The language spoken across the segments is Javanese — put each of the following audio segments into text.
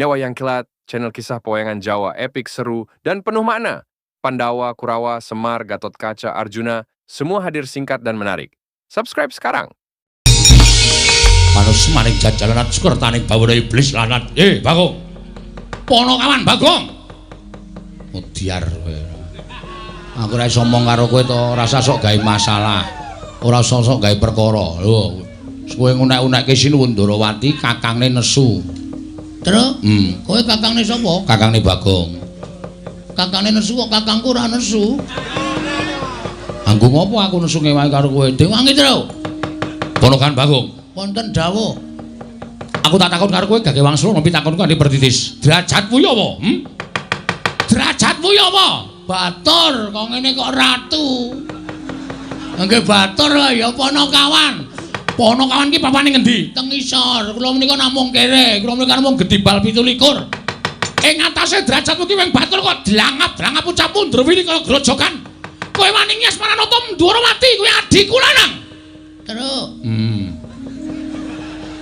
Wayang Kilat, channel kisah pewayangan Jawa epik, seru, dan penuh makna. Pandawa, Kurawa, Semar, Gatotkaca, Arjuna, semua hadir singkat dan menarik. Subscribe sekarang. Manus maning jajalan sukertaning bawana iblis lanat. Bagong. Ponokawan Bagong. Mudyar kowe. Aku ora iso omong karo kowe to, ora usah sok gawe masalah. Ora usah sok gawe perkara. Lho, kowe ngunek-unekke Sinuwun Ndorowati kakangne nesu. Truk, kowe kakangne sapa? Kakangne Bagong. Kakangne nesu kok kakangku ora nesu. Anggo ngopo aku nesu ngewangi karo kowe? Dewangi, Truk. Ponokan Bagong. Wonten dawuh. Aku tak takon karo kowe gage wangsul ngopi takonku kanthi pertitis. Derajatmu ya apa? Derajatmu ya apa? Batur, kok ngene kok ratu. Nggih batur ya Ponokawan. Ponokawan ki papane ngendi? Teng isor. Kula menika namung kere, kula menika namung gedibal 27. Ing atase derajatmu ki wing batur kok dlangap-dlangap ucapmu ndrewili kaya grojogan. Kowe wani ngias Maranata Ndorowati kowe adhiku lanang. Truk.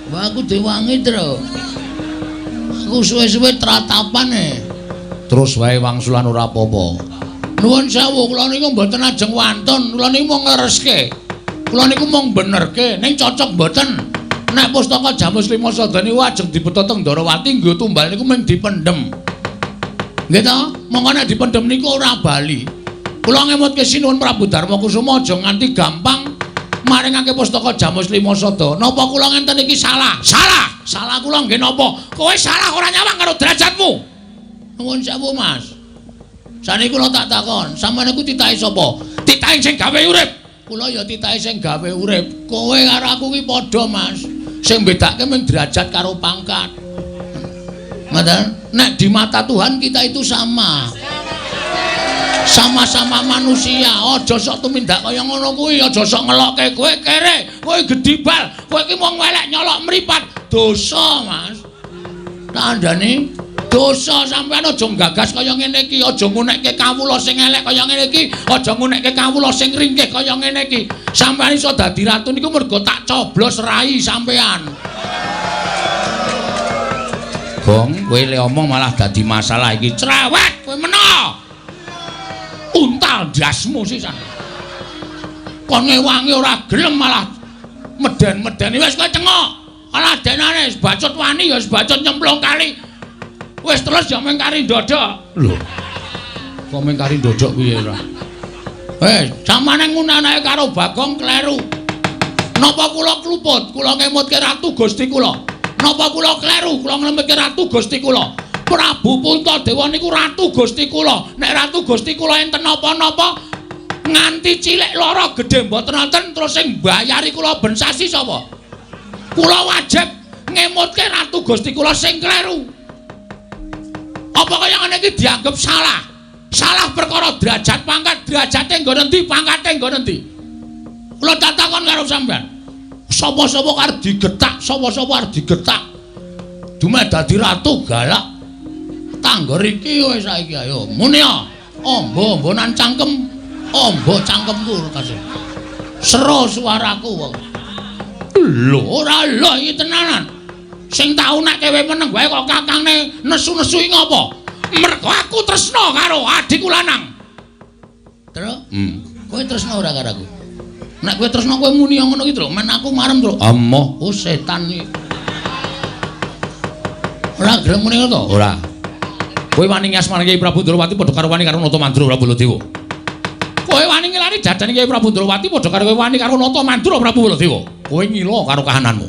Wah, aku diwangi, Truk. Aku suwe-suwe tratapan e. Terus wae wangsulan ora apa-apa. Nuwun sewu, kula niku mboten ajeng wantun, kula niku mung nglereske. Kula niku mung benerke, ning cocok mboten. Nek pustaka Jamus Lima Sada niku ajeng dibeto teng Ndorowati nggo tumbal niku mung dipendhem. Nggih to? Monggo nek dipendhem niku ora bali. Kula ngemutke Sinuwun Prabu Darma Kusuma aja nganti gampang maringake pustaka Jamus Lima Sada. Napa kula ngenten iki salah? Salah. Salah kula nggih napa? Kowe salah ora nyawang karo derajatmu. Nuwun sewu, Mas. Saniki kula tak takon, sampeyan niku titahe sapa? Titahe sing gawe urip. Kula ya titahe sing gawe urip. Kowe karo aku ki padha, Mas. Sing bedake mung derajat karo pangkat. Ngoten? Nek di mata Tuhan kita itu sama. Sama-sama manusia. Aja sok tumindak kaya ngono kuwi, aja sok ngelokke kowe kere, kowe gedibal, kowe iki mung welek nyolok mripat. Dosa, Mas. Tandane dosa sampean aja nggagas kaya ngene iki, aja ngunekke kawula sing elek kaya ngene iki, aja ngunekke kawula sing ringkih kaya ngene iki. Sampean iso dadi ratu niku mergo tak coblos rai sampean. Gong, kowe le omong malah dadi masalah iki. Cerewet kowe meno. Untal ndasmu sisan. Kon ngewangi ora gelem malah meden-medeni wis kowe cengok. Alah denane wis bacut wani ya wis bacut nyemplung kali. Wis terus ya mung kari ndodok. Lho. Kok mung kari ndodok piye ora? Samane ngunanake karo Bagong kleru. Napa kula kluput? Kula ngemutke Ratu Gusti kula. Napa kula kleru? Kula nglemutke Ratu Gusti kula. Prabu Puntadewa niku Ratu Gusti kula. Nek Ratu Gusti kula enten napa-napa nganti cilik lara gedhe mboten wonten terus sing mbayari kula ben sasi sapa? Kula wajib ngemutke Ratu Gusti kula sing kleru. Apa kaya ngene iki dianggep salah? Salah perkara derajat pangkat, derajate nggon endi, pangkate nggon endi? Kula takon karo sampean. Sapa-sapa arep digetak, sapa-sapa arep digetak. Dumeh dadi ratu galak. Tanggor iki wis saiki ayo muni ya. Amba-ambanan cangkem, amba cangkemku kasih. Sero suaraku wong. Lho, ora lho iki tenanan. Sing tau nek kowe meneng wae kok kakangne nesu-nesu iki ngopo? Mergo aku tresna karo adhiku lanang. Truk? Kowe tresna ora karo aku? Nek kowe tresna kowe muni ngono ki, Truk. Men aku marem, Truk. Amoh, oh setan iki. Ora gelem muni ngono to? Ora. Kowe wani ngias marang Kyai Prabu Ndorowati padha karo wani karo Nata Mandura Prabu Baladewa. Kowe wani ngilari jajane Kyai Prabu Ndorowati padha karo kowe wani karo Nata Mandura Prabu Baladewa. Kowe ngila karo kahananmu.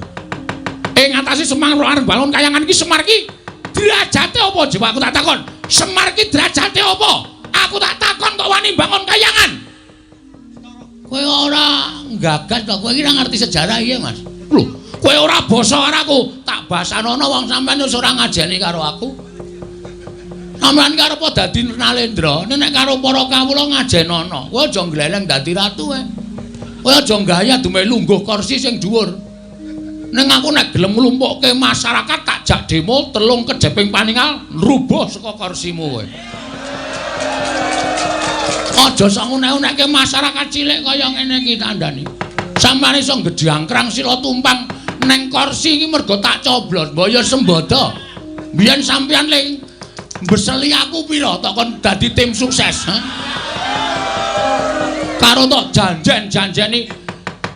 Ing atase Semar arep bangun kayangan iki Semar iki derajate apa? Coba aku tak takon. Semar iki derajate apa? Aku tak takon kok wani bangun kayangan. Kowe ora nggagas to, kowe iki ora ngerti sejarah iya, Mas. Lho, kowe ora basa karo aku, tak basanono wong sampean wis ora ngajeni karo aku. Sampeyan karo apa dadi Nalendra, nek karo para kawula ngajenono. Kowe aja ngleleng dadi ratu kowe. Kowe aja gaya dumeh lungguh kursi sing dhuwur. Ning aku nek gelem nglumpukke masyarakat tak jak demo telung kejeping paningal rubuh saka kursimu kowe. Aja sok ngunek-unekke masyarakat cilik kaya ngene iki tandani. Sampeyan iso gedhangkrang sila tumpang neng kursi iki mergo tak coblos, mbok ya sembodo. Biyen sampeyan le mbeseli aku pira tok kon dadi tim sukses, ha? Karo tok janjen-janjeni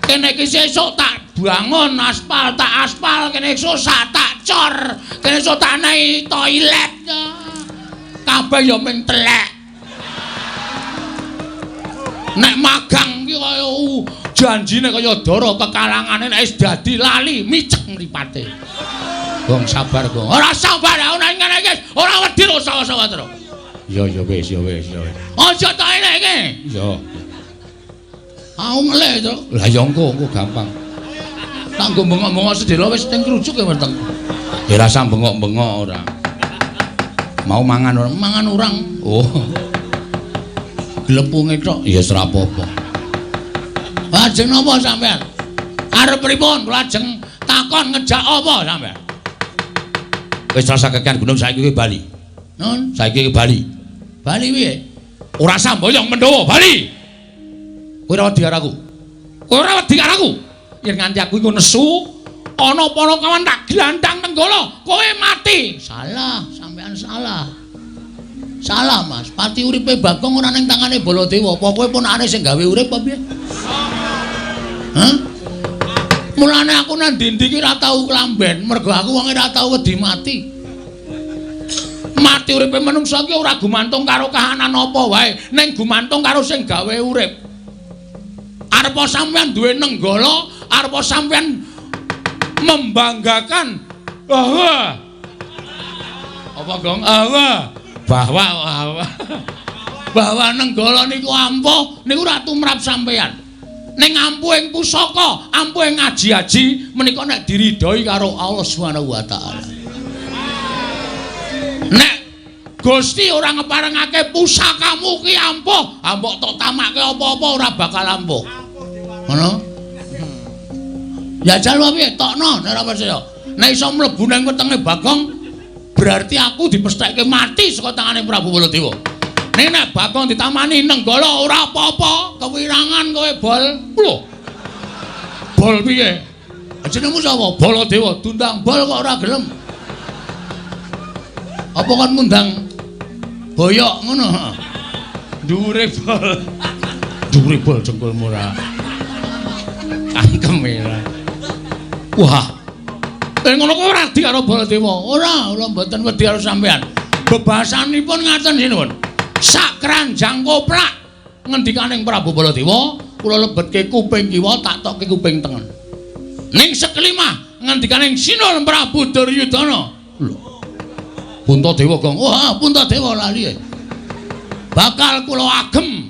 kene iki sesuk tak bangun aspal, tak aspal, kene esuk tak cor, kene esuk tak nei toilet. Kabeh ya ming telek. Nek magang ki kaya janjine kaya dara kekalangane nek wis dadi lali micek mripate. Gong sabar, Gong. Ora sabar, ora ngene iki. Ora wedi ro sawa-sawa terus. Ya ya wis, ya wis, ya wis. Aja tok eleke. Ya. Aku ngelih to. Lah ya engko, engko gampang. Tak nggo bengok-bengok sedhela wis teng krucuk ya weteng. Ya ora usah bengok-bengok ora. Mau mangan ora? Mangan urang. Oh. Glepunge tok ya wis ora apa-apa. Lajeng napa sampean? Arep pripun? Kula ajeng takon ngejak apa sampean? Wis rasa kekean gunung saiki kowe bali. Nun, saiki kowe bali. Bali piye? Ora samboyong Mendawa, bali. Kowe ora wedi karo aku. Kowe ora wedi karo aku. Yen nganti aku iku nesu, ana panakawan tak glandang Nenggala, kowe mati. Salah, sampean salah. Salah, Mas. Pati uripe Bagong ora ning tangane Baladewa. Apa kowe ponakane sing gawe urip apa piye? Hah? Mulane aku nang ndi-ndi iki ora tau klamben, mergo aku wonge ora tau wedi mati. Mati uripe manungsa iki ora gumantung karo kahanan apa wae, ning gumantung karo sing gawe urip. Arepa sampeyan duwe nenggala, arepa sampeyan membanggakan bahwa apa, Gong? Bahwa bahwa nenggala niku ampuh, niku ora tumrap sampeyan. Ning ampuhing pusaka, ampuhing aji-aji menika nek diridhoi karo Allah Subhanahu wa taala. Nek Gusti ora ngeparengake pusakamu ki ampuh, mbok tok tamake apa-apa ora bakal ampuh. Ngono? Ya jal piye tokno nek ora percaya. Nek iso mlebu nang wetenge Bagong, berarti aku dipestheke mati saka tangane Prabu Baladewa. Nek nek Bagong ditamani Nenggala ora apa-apa, kewirangan kowe bol. Lho. Bol piye? Jenengmu sapa? Baladewa. Diundang bol kok ora gelem. Apa kon ngundang boyok ngono? Dhuwure bol. Dhuwure bol jengkulmu ora. Kangkem ora. Wah. Ngono kok ora wedi karo Baladewa. Ora, ora mboten wedi karo sampean. Bebasanipun ngaten sinuwun. Sak keranjang koplak ngendikaning Prabu Baladewa, kula lebetke kuping kiwa tak tokke kuping tengen. Ning sekelimah ngendikaning Sinuwun Prabu Duryudana. Lho. Puntadewa, Gong. Wah, Puntadewa lali. Bakal kula agem.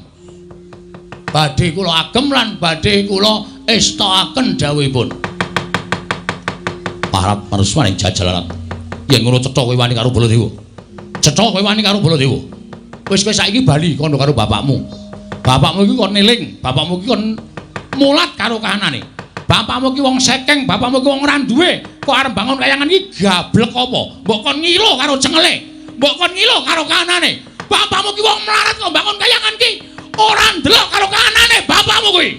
Badhe kula agem lan badhe kula estokaken dawuhipun. Parat maruswaning jajalarat. Yen ngono cetha kowe wani karo Baladewa. Cetha kowe wani karo Baladewa. Wis kowe saiki bali kono karo bapakmu. Bapakmu iki kon eling, bapakmu iki kon mulat karo kahanane. Bapakmu iki wong sekeng, bapakmu iki wong ora duwe. Kok arep bangun kayangan iki gablek apa? Mbok kon ngilo karo cengele. Mbok kon ngilo karo kahanane. Bapakmu iki wong melarat kok bangun kayangan iki ora ndelok karo kahanane bapakmu kuwi.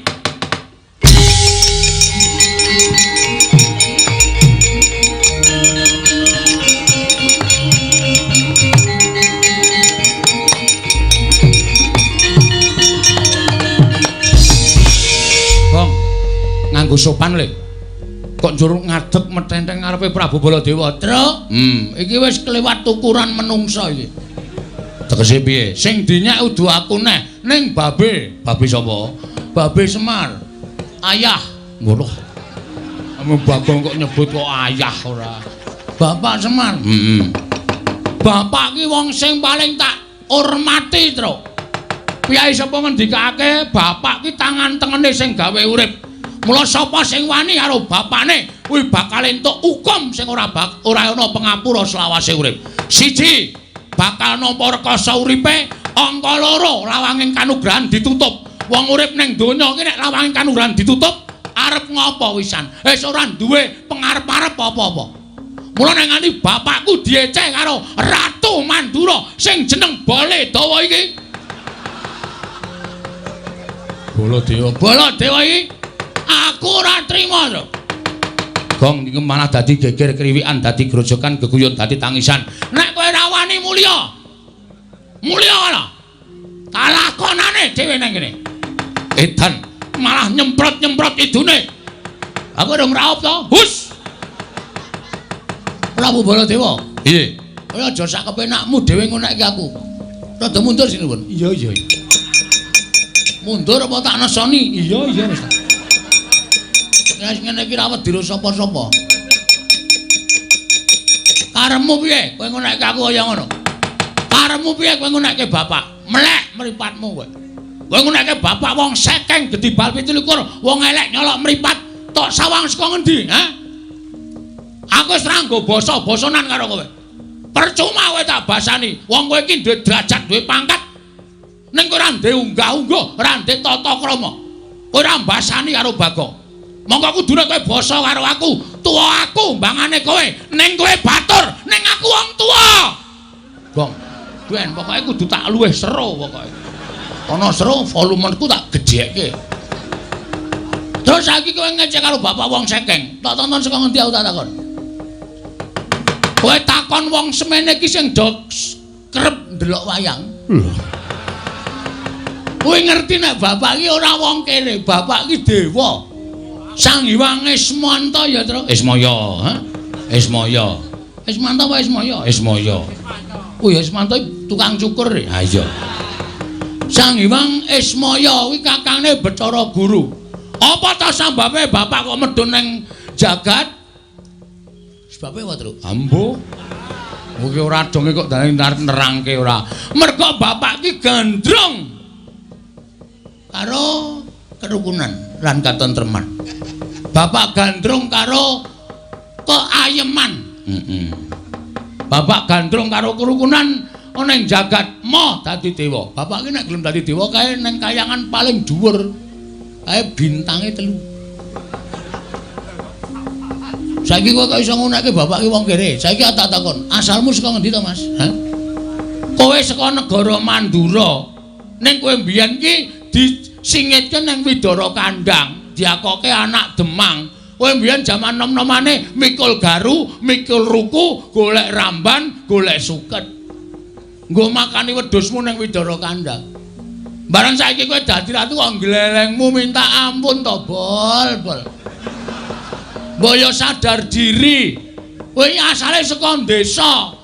Nganggo sopan le. Kok njur ngadeg metenteng ngarepe Prabu Baladewa. Truk. Iki wis kelewat ukuran menungsa iki. Tegese piye? Sing dinyak udu aku neh ning babe. Babe sapa? Babe Semar. Ayah. Ngono. Ame Bagong kok nyebut kok ayah ora. Bapak Semar. Bapak ki wong sing paling tak hormati, Truk. Piyai sapa ngendikake bapak ki tangan tengene sing gawe urip. Mula sapa sing wani karo bapane kuwi bakal entuk hukum sing ora ana pengapura selawase urip. Siji, bakal nampa rekasa uripe, angka loro lawanging kanugrahan ditutup. Wong urip ning donya iki nek lawanging kanugrahan ditutup, arep ngopo wisan? Wis ora duwe pengarep-arep apa-apa. Mula nek nganti bapakku dieceh karo Ratu Mandura sing jeneng Baladewa iki. Baladewa, Baladewa iki aku ora trima to. Bagong iki malah dadi geger kriwikan, dadi grojokan, geguyon, dadi tangisan. Nek kowe ora wani mulya. Mulya ana. Kalakonane dhewe nang kene. Edan malah nyemprot-nyemprot idune. Aku urung raup to. Hus. Prabu Baladewa. Piye? Kowe aja sak kepenakmu dhewe ngonekke aku. Rada mundur sinuwun. Iya, iya. Mundur apa tak nesoni? Iya, iya wis. Wis ngene iki ra wedi sapa-sapa. Karepmu piye? Kowe ngonekke aku kaya ngono. Karepmu piye kowe ngonekke bapak? Melek mripatmu kowe. Kowe ngonekke bapak wong sekeng gedhi bal 27, wong elek nyolok mripat, tok sawang saka ngendi, ha? Aku wis ra nggo basa-basanan karo kowe. Percuma kowe tak basani. Wong kowe iki duwe derajat, duwe pangkat. Ning kowe ora duwe unggah-ungguh, ora duwe tata krama. Kowe ora mbasani karo Bagong. Monggo kudune kowe basa karo aku. Tuwa aku mbangane kowe. Ning kowe batur, ning aku wong tuwa. Gong. Ben pokoke kudu tak luwih seru pokoke. Ana seru volumeku tak gedhekke. Terus saiki kowe ngecek karo bapak wong sekeng. Tak tonton saka ngendi aku tak takon. Kowe takon wong semene iki sing do kerep ndelok wayang. Lho. Kowe ngerti nek bapak iki ora wong kene, bapak iki dewa. Sang Hyang Ismanta ya, Tru. Ismaya, ha? Ismaya. Ismanta apa Ismaya? Ismaya. Oh ya Ismanta tukang cukur. Ha iya. Sang Hyang Ismaya kuwi kakangne Bathara Guru. Apa ta sambabe bapak kok medhun ning jagat? Sebabe apa, Tru? Ambo. Kuwi ora donge kok nerangke ora. Mergo bapak ki gandrung karo kerukunan lan katentreman. Bapak gandrung karo keayeman. Bapak gandrung karo kerukunan ana ing jagat moh dadi dewa. Bapak ki nek gelem dadi dewa kae ning kayangan paling dhuwur. Kae bintange 3. Saiki kowe kok iso ngunekke bapak ki wong kere. Saiki tak takon, asalmu saka ngendi to, Mas? Hah? Kowe saka negara Mandura. Ning kowe mbiyen ki disingitke ning Widara Kandang, diakoke anak Demang. Kowe mbiyen jaman nom-nomane mikul garu, mikul ruku, golek ramban, golek suket. Nggo makani wedhusmu ning Widara Kandang. Bareng saiki kowe dadi ratu kok glelengmu minta ampun to, Bol, Bol. Mbok yo sadar diri. Kowe asale saka desa.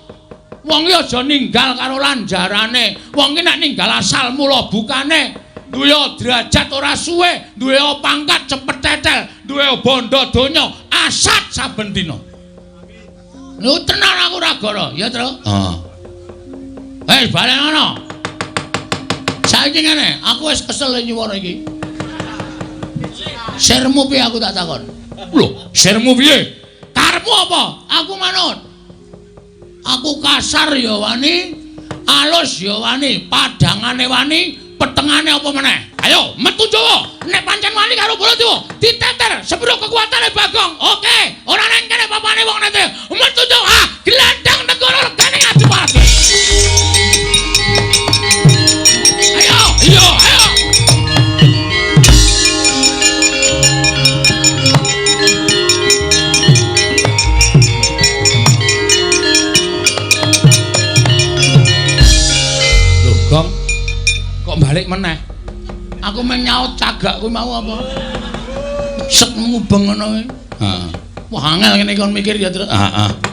Wong iki aja ninggal karo lanjarane. Wong iki nek ninggal asal mula bukane duwe derajat ora suwe, duwe pangkat cepet tetel, duwe bondo donya asat saben dina. Lho tenan aku ora goro, ya, Tru? Heeh. Wis balen ngono. Saiki ngene, aku wis kesel nyuwara iki. Sirmu piye aku tak takon? Lho, sirmu piye? Karepmu apa? Aku manut. Aku kasar ya wani, alus ya wani, padangane wani, petengane apa meneh? Ayo, metu Jawa. Nek pancen wani karo Baladewa, diteter sepiro kekuatane Bagong. Oke, ora nang kene papane wong nete. Metu Jawa, ah, glandang negara regane Adipati. Ayo, iya, ayo. Lho, Gong. Kok balik meneh? Aku meng nyaut cagak kuwi mau apa? Sek mubeng ngono kuwi. Heeh. Wah, angel ngene kon mikir ya, Tru. Heeh.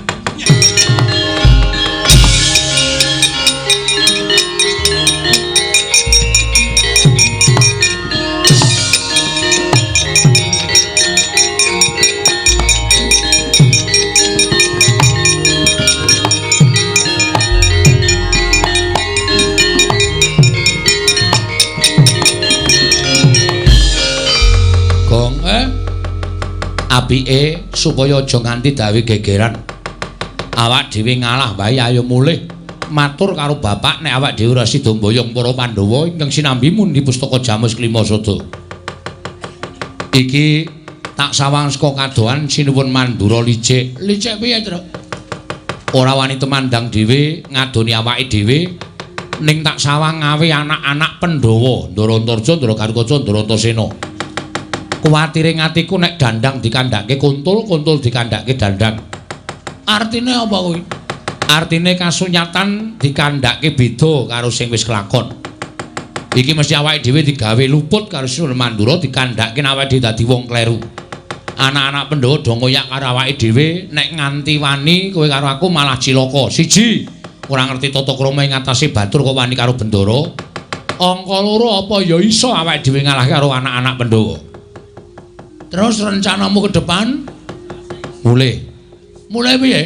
Apike supaya aja nganti dawe gegeran. Awak dhewe ngalah wae ayo mulih matur karo bapak nek awak dhewe ora sida mboyong para Pandhawa ingkang sinambi mundi pustaka Jamus Klima Sada. Iki tak sawang saka kadohan sinuwun Mandura licik. Licik piye, Tru? Ora wani tumandang dhewe ngadoni awake dhewe ning tak sawang ngawe anak-anak Pandhawa, Ndara Antarja, Ndara Garukaca, Ndara Antasena. Kuwatire atiku nek dandang dikandhake kuntul, kuntul dikandhake dandang. Artine apa kuwi? Artine kasunyatan dikandhake beda karo sing wis kelakon. Iki mesti awake dhewe digawe luput karo Sinuwun Mandura dikandhake awake dhewe dadi wong kleru. Anak-anak Pandhawa do ngoyak karo awake dhewe nek nganti wani kowe karo aku malah cilaka. Siji, ora ngerti tata krama ing atase batur kok wani karo Bendara. Angka loro apa ya iso awake dhewe ngalahke karo anak-anak Pandhawa. Terus rencanamu ke depan? Mulih. Mulih piye?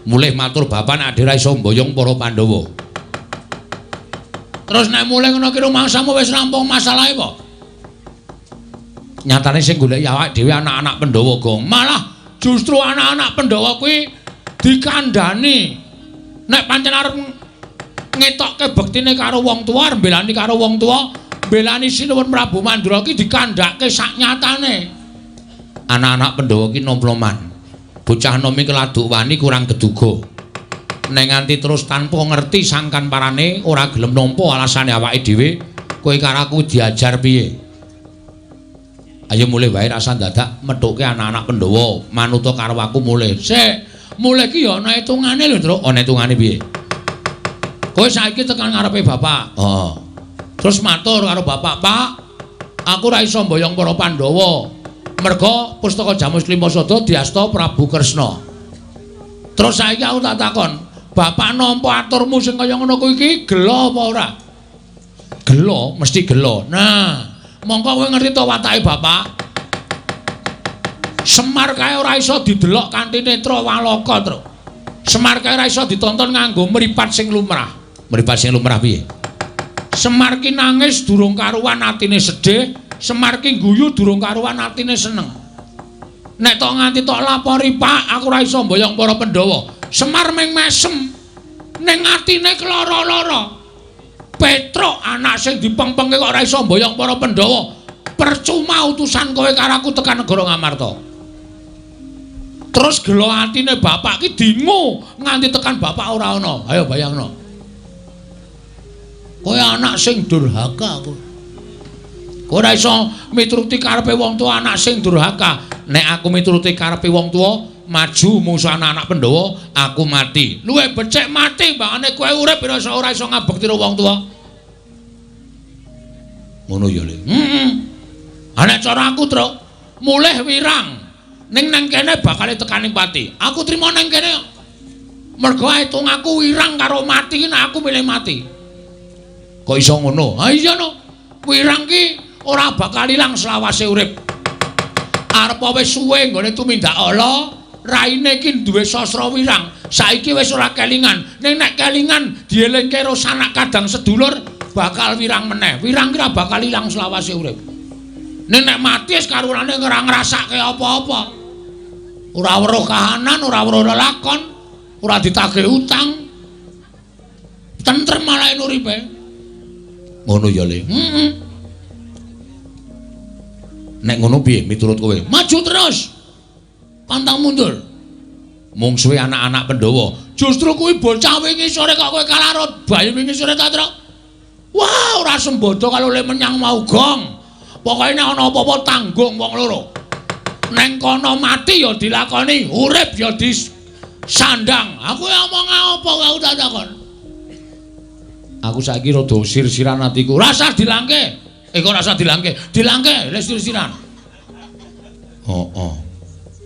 Mulih matur bapak nek ora iso mboyong para Pandhawa. Terus nek mulih ngono ki rumangsamu wis rampung masalahe apa? Nyatane sing goleki awake dhewe anak-anak Pandhawa, Gong. Malah justru anak-anak Pandhawa kuwi dikandhani. Nek pancen arep ngetokke bektine karo wong tuwa, arep mbelani karo wong tuwa, mbelani Sinuwun Prabu Mandura ki dikandhake sak nyatane. Anak-anak Pandhawa ki nom-noman. Bocah nom iki keladuk wani kurang geduga. Nek nganti terus tanpa ngerti sangkan parane ora gelem nampa alasane awake dhewe, kowe karo aku diajar piye? Ayo mulih wae rasa dadak methuke anak-anak Pandhawa, manuta karo aku mulih. Sik, mulih ki ya ana hitungane lho, Truk. Ana hitungane piye? Kowe saiki tekan ngarepe bapak. Heeh. Terus matur karo bapak, "Pak, aku ora iso mboyong para Pandhawa. Merga pustaka Jamus Klima Sada diasta Prabu Kresna." Terus saiki aku tak takon, bapak nampa aturmu sing kaya ngono kuwi iki gela apa ora? Gela, mesti gela. Nah, mongko kowe ngerti to watake bapak? Semar kae ora iso didelok kanthi netra walaka, Truk. Semar kae ora iso ditonton nganggo mripat sing lumrah. Mripat sing lumrah piye? Semar ki nangis durung karuan atine sedih, Semar ki guyu durung karuan atine seneng. Nek tok nganti tok lapori, Pak, aku ora iso mboyong para Pandhawa. Semar ming mesem. Ning atine klara-lara. Petruk anak sing dipengpengke kok ora iso mboyong para Pandhawa. Percuma utusan kowe karo aku tekan negara Ngamarta. Terus gela atine bapak ki dingu nganti tekan bapak ora ana. Ayo bayangno. Kowe anak sing durhaka kowe. Kowe ora iso mituruti karepe wong tuwa anak sing durhaka. Nek aku mituruti karepe wong tuwa, maju mungsuh anak-anak Pandhawa, aku mati. Luwih becik mati mbangane kowe urip ora iso ngabekti karo wong tuwa. Ngono ya, Le. Heeh. Ha nek cara aku, Truk, mulih wirang. Ning nang kene bakal tekaning pati. Aku trimo nang kene. Mergo hitung aku wirang karo mati, nek aku milih mati. Kok iso ngono? Ha iya no. Wirang ki ora bakal ilang selawase urip. Arep wis suwe nggone tumindak ala, raine iki duwe sastra wirang. Saiki wis ora kelingan. Ning nek kelingan dielingke karo sanak kadang sedulur bakal wirang meneh. Wirang ki ora bakal ilang selawase urip. Ning nek mati wis karurane ora ngrasake apa-apa. Ora weruh kahanan, ora weruh lelakon, ora ditagih utang. Tentrem malah uripe. Ngono ya, Le. Heeh. Nek ngono piye miturut kowe? Maju terus. Pantang mundur. Mungsuhe anak-anak Pandhawa. Justru kuwi bocah wingi sore kok kowe kalah karo bayi wingi sore ta, Truk? Wah, ora sembodo kalau le menyang mau gong. Pokoke nek ana apa-apa tanggung wong loro. Neng kono mati ya dilakoni, urip ya disandang. Aku omong apa aku tak takon. Aku saiki rada sir-siran atiku. Rasah dilangke. Kok rasah dilangke? Dilangke le sir-siran. Heeh.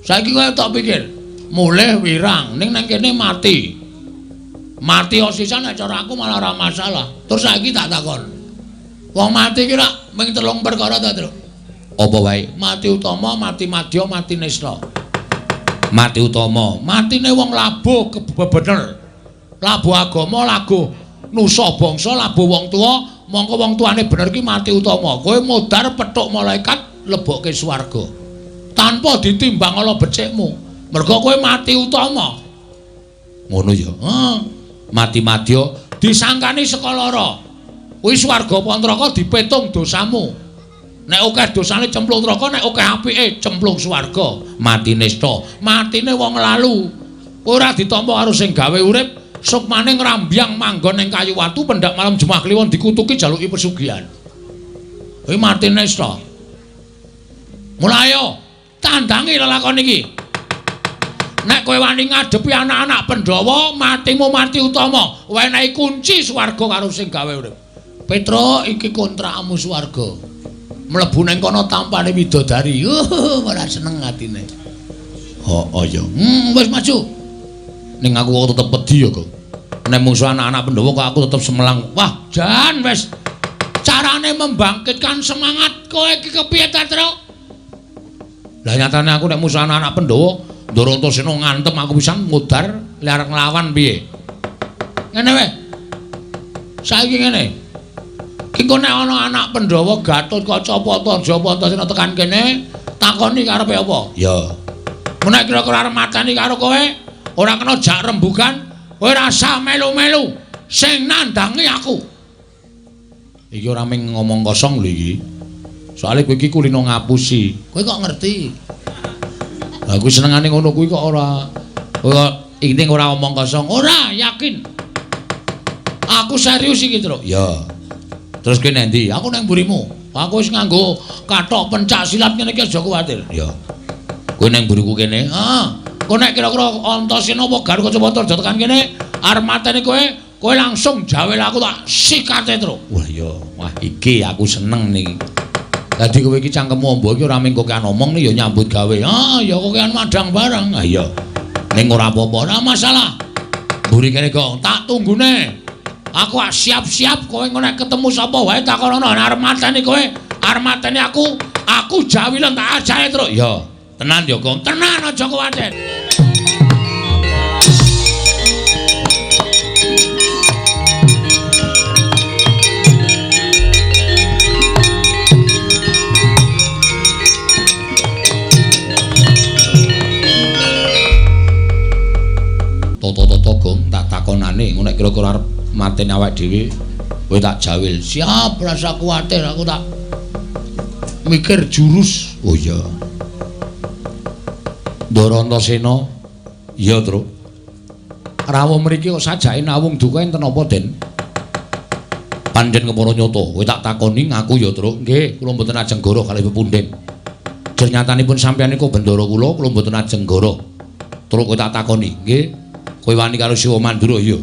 Saiki kowe tak pikir, mulih wirang ning nang kene mati. Mati osisan nek cara aku malah ora masalah. Terus saiki tak takon. Wong mati ki rak ming telung perkara ta, Truk? Apa wae? Mati utama, mati madya, mati nista. Mati utama, matine wong labuh bener. Labuh agama, labuh nusa bangsa, labuh wong tuwa, mongko wong tuane bener ki mati utama. Kowe modar petuk malaikat lebokke swarga. Tanpa ditimbang ala becikmu. Mergo kowe mati utama. Ngono ya. Heeh. Mati madya disangkani saka lara. Kuwi swarga apa neraka dipetung dosamu. Nek akeh dosane cemplung neraka, nek akeh apike cemplung swarga. Mati nista, matine wong lalu. Ora ditampa karo sing gawe urip, sukmane ngrambyang manggon ning kayu watu pendak malam Jumat Kliwon dikutuki jaluki pesugihan. Kuwi mati nista. Mula ayo tandangi lelakon iki. Nek kowe wani ngadepi anak-anak Pandhawa, matimu mati utama. Wenehi kunci swarga karo sing gawe urip. Petruk, iki kontrakmu swarga. Mlebu ning kono tampane widodari. Ora seneng atine. Oh, iya. Wis maju. Ning aku kok tetep wedi ya, Gong. Nek musuh anak-anak Pandhawa kok aku tetep semelang. Wah, jan wis. Carane membangkitkan semangat kowe iki kepiye ta, Truk? Lah nyatane aku nek musuh anak-anak Pandhawa, Ndara Antasena ngantem aku pisan ngudar lek arep nglawan piye. Ngene wae. Saiki ngene. Ki engko nek ana anak Pandhawa Gatotkaca Japa Antasena tekan kene, takoni karepe apa? Ya. Nek kira-kira arep mateni karo kowe, ora kena jak rembugan, kowe rasa melu-melu sing nandangi aku. Iki ora mung ngomong kosong lho iki. Soale kowe iki kulino ngapusi. Kowe kok ngerti? Aku senengane ngono kuwi kok ora ini ora omong kosong. Ora, yakin. Aku serius iki, Truk. Ya. Terus kowe nang ndi? Aku nang mburimu. Aku wis nganggo kathok pencak silat ngene iki aja kuwatir. Ya. Kowe nang mburiku kene. Heeh. Kowe nek kira-kira Antasena apa Garuda tekan kene, arep mateni kowe, kowe langsung jawel aku tak sikate, Truk. Wah, ya. Wah, iki aku seneng niki. Dadi kowe iki cangkemmu amba iki ora mung kokean omong ya nyambut gawe. Ah, ya kokean madang barang. Ah iya. Ning ora apa-apa, ora masalah. Mburi kene, Gong, tak tunggune. Aku siap-siap kowe engko nek ketemu sapa wae takonono arep mateni kowe, arep mateni aku, aku jawilen tak ajahe, Truk. Ya, tenan ya, Gong. Tenan aja kuwatir. Toto-toto Gong, tak takonane ngono nek kira-kira arep mateni awake dhewe kowe tak jawil. Siap, rasa kuwatir aku tak mikir jurus. Oh iya. Ndara Antasena, iya, Truk. Rawuh mriki kok sajake nawung duka enten apa, Den? Pancen kepara nyata, kowe tak takoni ngaku ya, Truk. Nggih, kula mboten ajeng goroh kalih pepundhen. Jernyatanipun sampeyan niku bendara kula, kula mboten ajeng goroh. Truk kowe tak takoni, nggih. Kowe wani karo Siwa Mandura ya?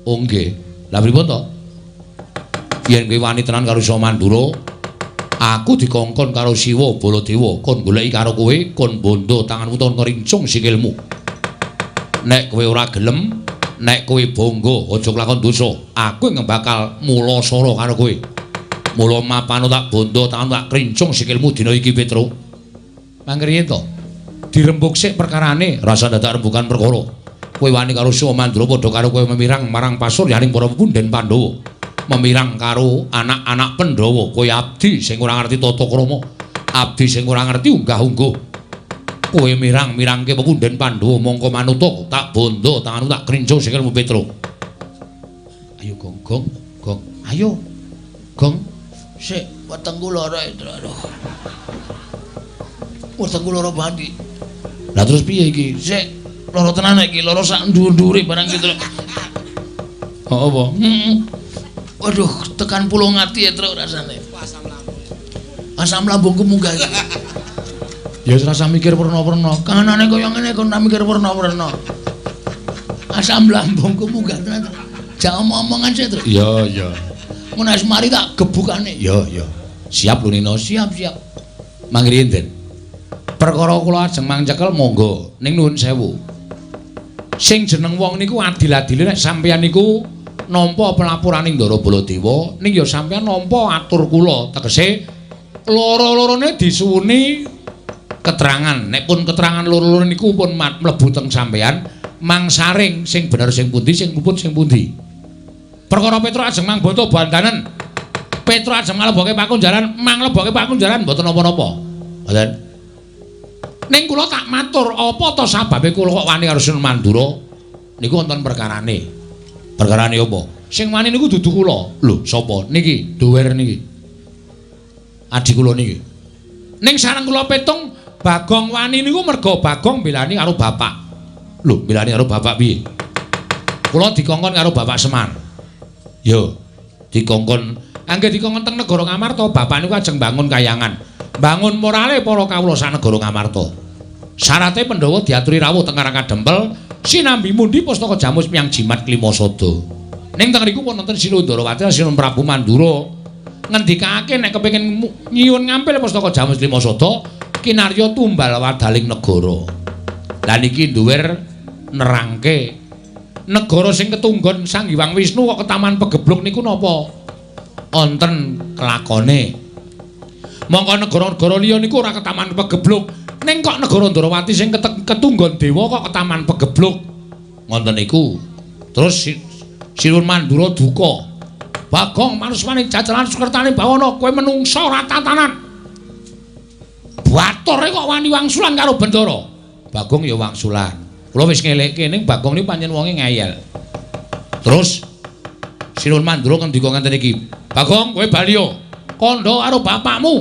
Oh nggih. Lah pripun to? Yen kowe wani tenan karo Siwa Mandura, aku dikongkon karo Siwa Baladewa kon goleki karo kowe, kon bondo tanganmu ton ngrincung sikilmu. Nek kowe ora gelem, nek kowe bangga aja kelakon dosa, aku ing bakal mulasara karo kowe. Mula mapano tak bondo tanganmu tak krincung sikilmu dina iki, Petruk. Mangriye to? Dirembug sik perkarane, rasa dadak rembugan perkara. Kowe wani karo Siwa Mandura padha karo kowe memirang marang pasuryaning para pepundhen Pandhawa. Memirang karo anak-anak Pandhawa, kowe abdi sing ora ngerti tata krama, abdi sing ora ngerti unggah-ungguh. Kowe mirang-mirangke pepundhen Pandhawa mongko manuta tak bondo tanganmu tak krincung sikilmu, Petruk. Ayo Gong, Gong, Gong. Ayo. Gong. Sik, wetengku lara, aduh. Wetengku lara banget iki. Lah terus piye iki? Sik, lara tenan iki, lara sak dhuwur-dhuwure barang gitu. Oh apa? Heeh. Waduh, tekan pulung ati ya, Truk, rasane. Asam lambungku munggah iki. Ya wis rasa mikir werna-werna. Kanane kaya ngene kon ora mikir werna-werna. Asam lambungku munggah tenan. Jak omong-omongan sik, Truk. Iya, iya. Mun wis mari tak gebukane. Iya, iya. Siap lho Nino, siap, siap. Mangriyen, Den. Perkara kula ajeng mangcekel monggo ning nuwun sewu. Sing jeneng wong niku adil-adile nek sampeyan niku nampa pelapuraning Ndara Baladewa, ning ya sampeyan nampa atur kula, tegese loro-lorone disuwuni keterangan. Nek pun keterangan loro-loro niku pun mlebu teng sampeyan, mangsaring sing bener sing pundi, sing luput sing pundi. Perkara Petruk ajeng mangboto bandanen. Petruk ajeng nglebokke pakunjaran, manglebokke pakunjaran mboten napa-napa. Mboten. Ning kula tak matur, apa to sababe kula kok wani karo Sunan Mandura? Niku wonten perkarane. Perkarane apa? Sing wani niku dudu kula. Lho, sapa? Niki, duwer niki. Adi kula niki. Ning sareng kula petung Bagong wani niku merga Bagong mbelani karo bapak. Lho, mbelani karo bapak piye? Kula dikongkon karo Bapak Semar. Yo, dikongkon, angge dikongkon teng negara Ngamarta, bapak niku ajeng bangun kayangan. Bangun morale para kawula sanegara Ngamarta. Syarate Pandhawa diaturi rawuh teng Karang Kadempel sinambi mundi pustaka jamus miyang jimat Klimasada. Ning teng riku wonten Sinuwun Ndarawati Sinuwun Prabu Mandura ngendikake nek kepengin nyuwun ngampil pustaka jamus Klimasada kinarya tumbal wadaling negara. Lah niki duwer nerangke negara sing ketunggon Sang Hyang Wisnu kok ketaman pegebluk niku napa wonten kelakone. Mongko negara-negara liya niku ora ketaman pegebluk. Ning kok negara Ndarawati sing ketunggon dewa kok ketaman pegebluk. Ngoten niku. Terus Sinuwun Mandura duka. Bagong manusmaning jajalan sukertane bawana kowe menungsa ora tatanan. Batore kok wani wangsulan karo Bendara. Bagong ya wangsulan. Kula wis ngelekke ning Bagong niku pancen wonge ngeyel. Terus Sinuwun Mandura ngendika ngenten iki. Bagong kowe baliyo. Kandha karo bapakmu.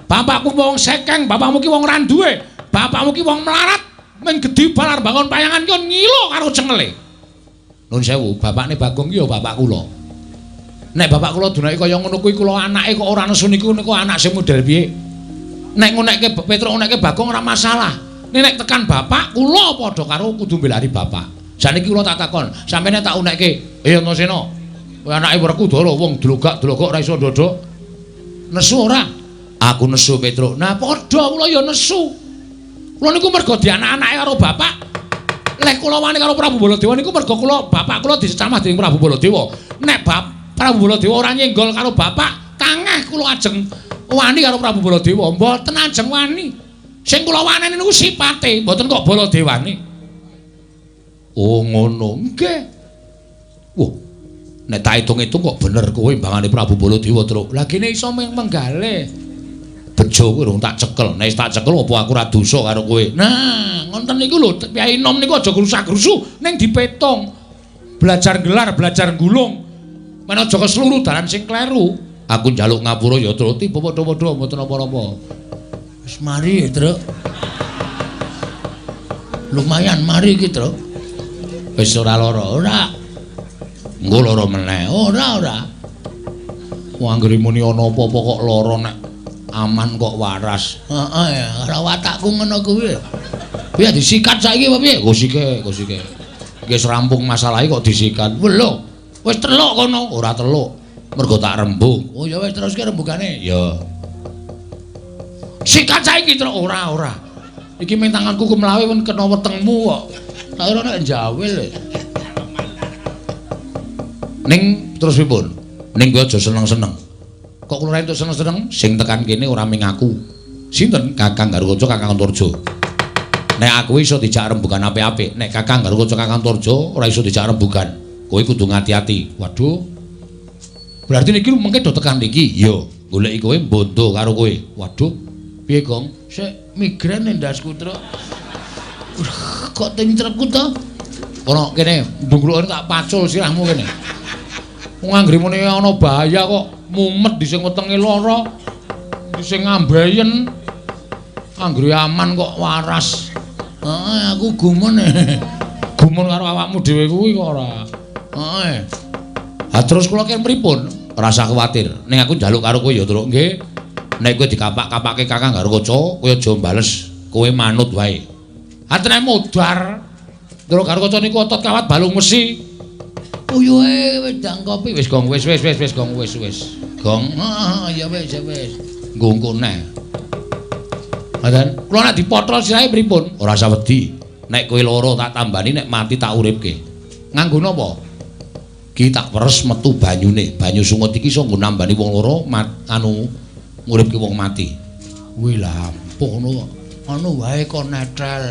Bapakku wong sekeng, bapakmu ki wong ra duwe, bapakmu ki wong melarat, mung gedhi balar bangun payangan ki ngilo karo cengele. Nuwun sewu, bapakne Bagong ki ya bapak kula. Nek bapak kula dunake kaya ngono kuwi kula anake kok ora nesu niku niku anak sing model piye? Nek ngunekke Petruk ngunekke Bagong ora masalah. Nek tekan bapak kula padha karo kudu mbelani bapak. Saniki kula tak takon, sampeyan tak unekke, Antasena. Kowe anake Werkudara wong dlogak-dlogok ora iso ndodok. Nesu ora? Aku nesu Petruk. Nah padha kula ya nesu. Kula niku mergo dianak-anake karo bapak. Lek kula wani karo Prabu Baladewa niku mergo kula bapak kula dicecamah dening Prabu Baladewa. Nek Prabu Baladewa ora nyenggol karo bapak, tangeh kula ajeng wani karo Prabu Baladewa. Mboten ajeng wani. Sing kula waneni niku sipate, mboten kok Baladewane. Oh ngono. Nggih. Wah. Nek tak hitung-hitung kok bener kowe mbangane Prabu Baladewa, Truk. Lah kene iso menggale. Bejo kuwi urung tak cekel. Nek tak cekel apa aku ora dosa karo kowe. Nah, ngoten niku lho, piyai nom niku aja grusak-grusu ning dipetung. Belajar gelar, belajar gulung. Men aja kesluru dalan sing kleru. Aku njaluk ngapura ya, Truk. Tiba padha-padha mboten apa-apa. Wis mari, Truk. Lumayan mari iki, Truk. Wis ora lara, ora. Engko lara meneh. Ora, ora. Wong anggere muni ana apa-apa kok lara nek aman kok waras. Heeh ya, ora watakku ngono kuwi. Piye disikat saiki apa piye? Gosike, gosike. Wis rampung masalahe kok disikat. Lho, wis teluk kono. Ora teluk. Mergo tak rembug. Oh ya wis teruske rembugane. Ya. Sikat saiki truk ora, ora. Iki ming tanganku kemlawe men kena wetengmu kok. Tak ora nek njawil. Ning terus pripun? Ning kowe aja seneng-seneng. Kok kula entuk seneng-seneng sing tekan kene ora ming aku. Sinten? Kakang Garukaca, Kakang Antarja. Nek aku iso dijak rembugan apik-apik, nek Kakang Garukaca, Kakang Antarja ora iso dijak rembugan. Kowe kudu ngati-ati. Waduh. Berarti niki mengke do tekan niki. Iya, goleki kowe mbondo karo kowe. Waduh. Piye, Gong? Sik migrain ndasku, Truk. Kok tincrekku to? Kono kene ndungkluk tak pacul sirahmu kene. Wong anggere muni ana bahaya kok mumet di sing wetenge lara, di sing ngambeyen. Anggere aman kok waras. Heeh, aku gumun. Gumun karo awakmu dhewe kuwi kok ora. Heeh. Ha terus kula ken pripun? Ora usah kuwatir. Ning aku njaluk karo kowe ya, Truk, nggih. Nek kowe dikapak-kapake Kakang Garukaca, kowe aja bales, kowe manut wae. Atene modar. Truk Garukaca niku otot kawat balung wesi. Uyuhe wedang kopi wis gong wis wis wis wis gong wis wis. Gong. Heeh, ya wis ya wis. Nggo neh. Ngoten. Kula nek dipotol sirahe pripun? Ora usah wedi. Nek kowe lara tak tambani, nek mati tak uripke. Nganggo napa? Ki tak peres metu banyune. Banyu sungut iki iso nggo nambani wong lara anu nguripke wong mati. Kuwi lah ampuh ngono kok. Anu wae kok netel.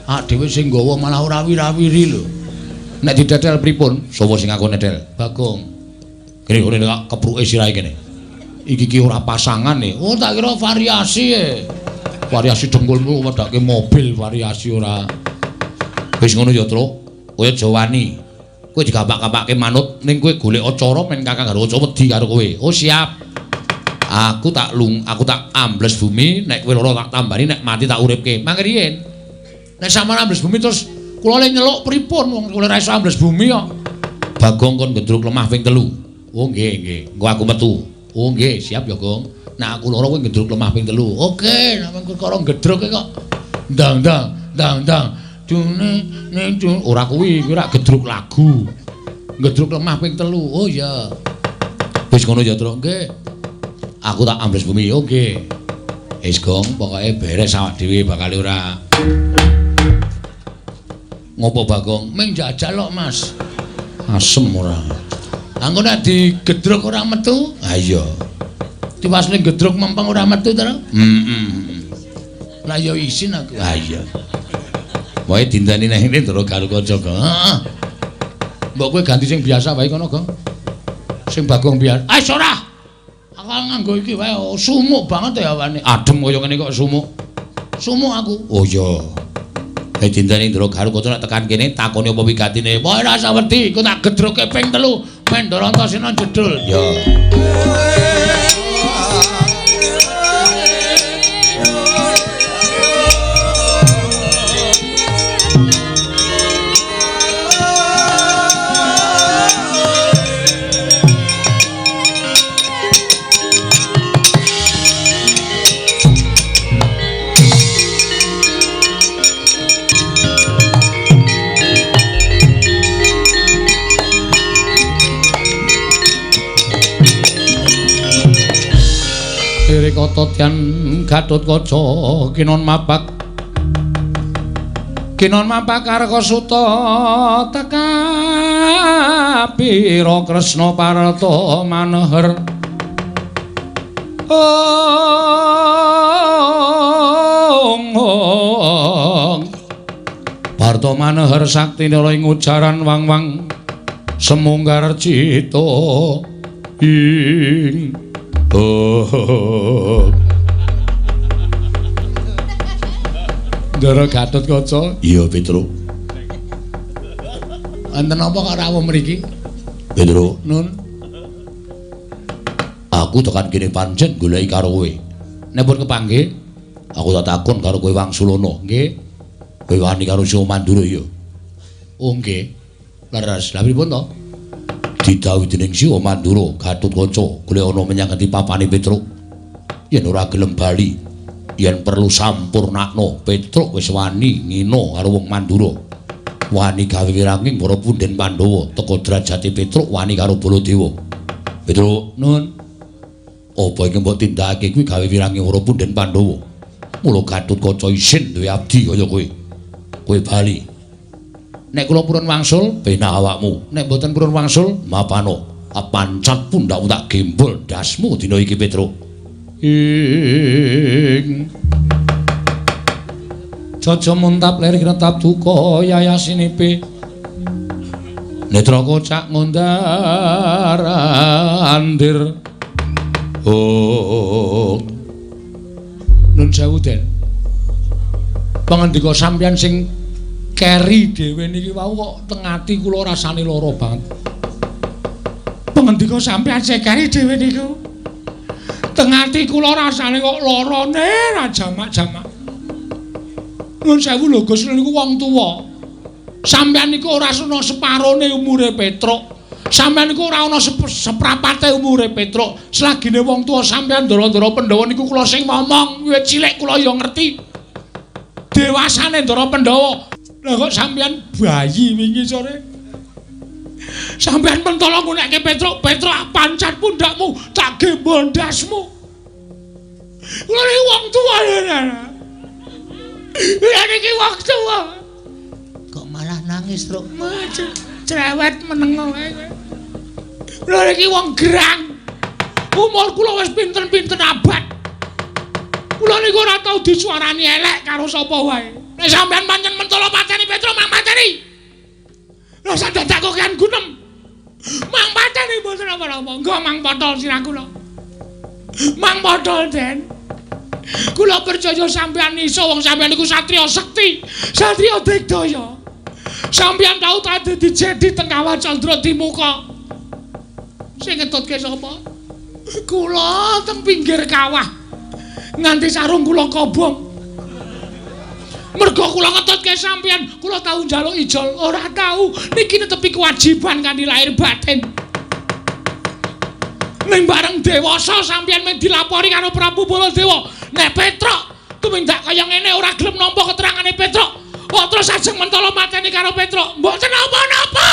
Ak dhewe sing nggawa malah ora wirawiri lho. Nek didetel pripun? Sapa sing aku netel? Bagong. Kene ngene kok kepruke sirahe kene. Iki ki ora pasangan e. Oh tak kira variasi e. Variasi dengkulmu wedake mobil variasi ora. Wis ngono ya, Truk. Kowe aja wani. Kowe digapak-gapake manut ning kowe golek cara men Kakang Garukaca wedi karo kowe. Oh siap. Aku tak lung, aku tak ambles bumi, nek kowe lara tak tambani, nek mati tak uripke. Mangke riyen. Nek sampeyan ambles bumi terus kula le nyeluk pripun wong kula ora iso ambles bumi kok. Bagong kon gendruk lemah ping 3. Oh nggih nggih, engko aku metu. Oh nggih, siap ya, Gong. Nek aku lara kowe ngedruk lemah ping 3. Oke, nek perkara ngedruk kok. Ndang ndang ndang ndang. Dune ne dun ora kuwi, kuwi rak gedruk lagu. Ngedruk lemah ping 3. Oh iya. Wis ngono ya, Truk. Nggih. Aku tak ambles bumi. Oke. Wis, Gong, pokoke beres awak dhewe bakal ora. Ngopo Bagong? Ming jajal kok, Mas. Asem ora. Angko nek digedruk ora metu? Ha iya. Tiwas ning gedruk mempeng ora metu to? Heeh. Lah ya isin aku. Ha iya. Wae dinteni nang ngene Ndara Garukaca. Heeh. Mbok kowe ganti sing biasa wae kono, Gong. Sing Bagong biasa. Ah ora. Aku nganggo iki wae sumuk banget ya awane. Adem kaya ngene kok sumuk. Sumuk aku. Oh iya. Eh dinteni Ndara Garukaca nek tekan kene takoni apa wigatine. Wae ora usah wedi, iku tak gedruke ping 3. Men Ndara Antasena jedul. Ya. Kototyan Gatotkaca kinon mapak kinon mapak Karkasuta tekapira Kresna Parta Maneher ong ong Parta Maneher sakti nara ing ujaran wang-wang semunggar cita ing oh. Ndara Gatotkaca. Iya, Petruk. Enten apa kok rawuh mriki? Petruk, nun. Aku tekan kene pancen goleki karo kowe. Nek pun kepanggih, aku tak takon karo kowe Wangsulana. Nggih. Kowe wani karo Siwa Mandura ya? Oh nggih. Leres. Lha pripun to? Didhawuhi dening Siwa Mandura Gatotkaca golek ana menyang ngendi papane Petruk. Yen ora gelem bali, yen perlu sampurnakno Petruk wis wani ngina karo wong Mandura. Wani gawe wiranging para punden Pandhawa teka derajate Petruk wani karo Baladewa. Petruk, nun. Apa iki mbok tindakake kuwi gawe wiranging para punden Pandhawa? Mula Gatotkaca isin duwe abdi kaya kowe. Kowe bali. Nek kula purun wangsul, penak awakmu. Nek mboten purun wangsul, mapano. Pancat pundhakmu tak gembol ndasmu dina iki, Petruk. Ing Jaja muntap lir kretap duka yayasinipe. Netra kocak ngundar andir. Oh. Nun sewu, Den. Pangandika sampeyan sing keri dhewe niki wau kok teng ati kula rasane lara banget. Pangandika sampeyan sing keri dhewe niku teng ati kula rasane kok larane ra jamak-jamak. Nuwun sewu lho Gus, niku wong tuwa. Sampeyan niku ora ana separone umure Petruk. Sampeyan niku ora ana seprapate umure Petruk. Selagine wong tuwa sampeyan ndara-ndara Pandhawa niku kula sing ngomong, wiwit cilik kula ya ngerti. Dewasane Ndara Pandhawa. Lah kok sampeyan bayi wingi sore. Sampeyan mentolo ngunekke Petruk, Petruk pancat pundhakmu, tak gembol ndasmu. Kula niki wong tuwa lho. Kula niki wong tuwa. Kok malah nangis, Truk? Cerewet meneng wae kowe. Kula niki wong gerang. Umur kula wis pinten-pinten abad. Kula niku ora tau disuarani elek karo sapa wae. Nek sampeyan pancen mentolo pateni Petruk, mang pateni. Rasa dadak kok kan gunem. Mang pateni mboten napa-napa. Nggo mang potol sirah kula. Mang potol, Den. Kula percaya sampeyan iso, wong sampeyan niku satriya sekti, satriya digdaya. Sampeyan tau ta dadi jedi teng Kawah Candra Dimuka. Sing ngetutke sapa? Kula teng pinggir kawah. Nganti sarung kula kobong. Mergo kula ngetutke sampeyan, kula tau njaluk ijol, ora tau. Niki netepi kewajiban kanthi lahir batin. Ning bareng dewasa sampeyan mung dilapori karo Prabu Baladewa. Nek Petruk tumindak kaya ngene ora gelem nampa keterangane Petruk. Kok terus ajeng mentala mateni karo Petruk. Mboten napa-napa.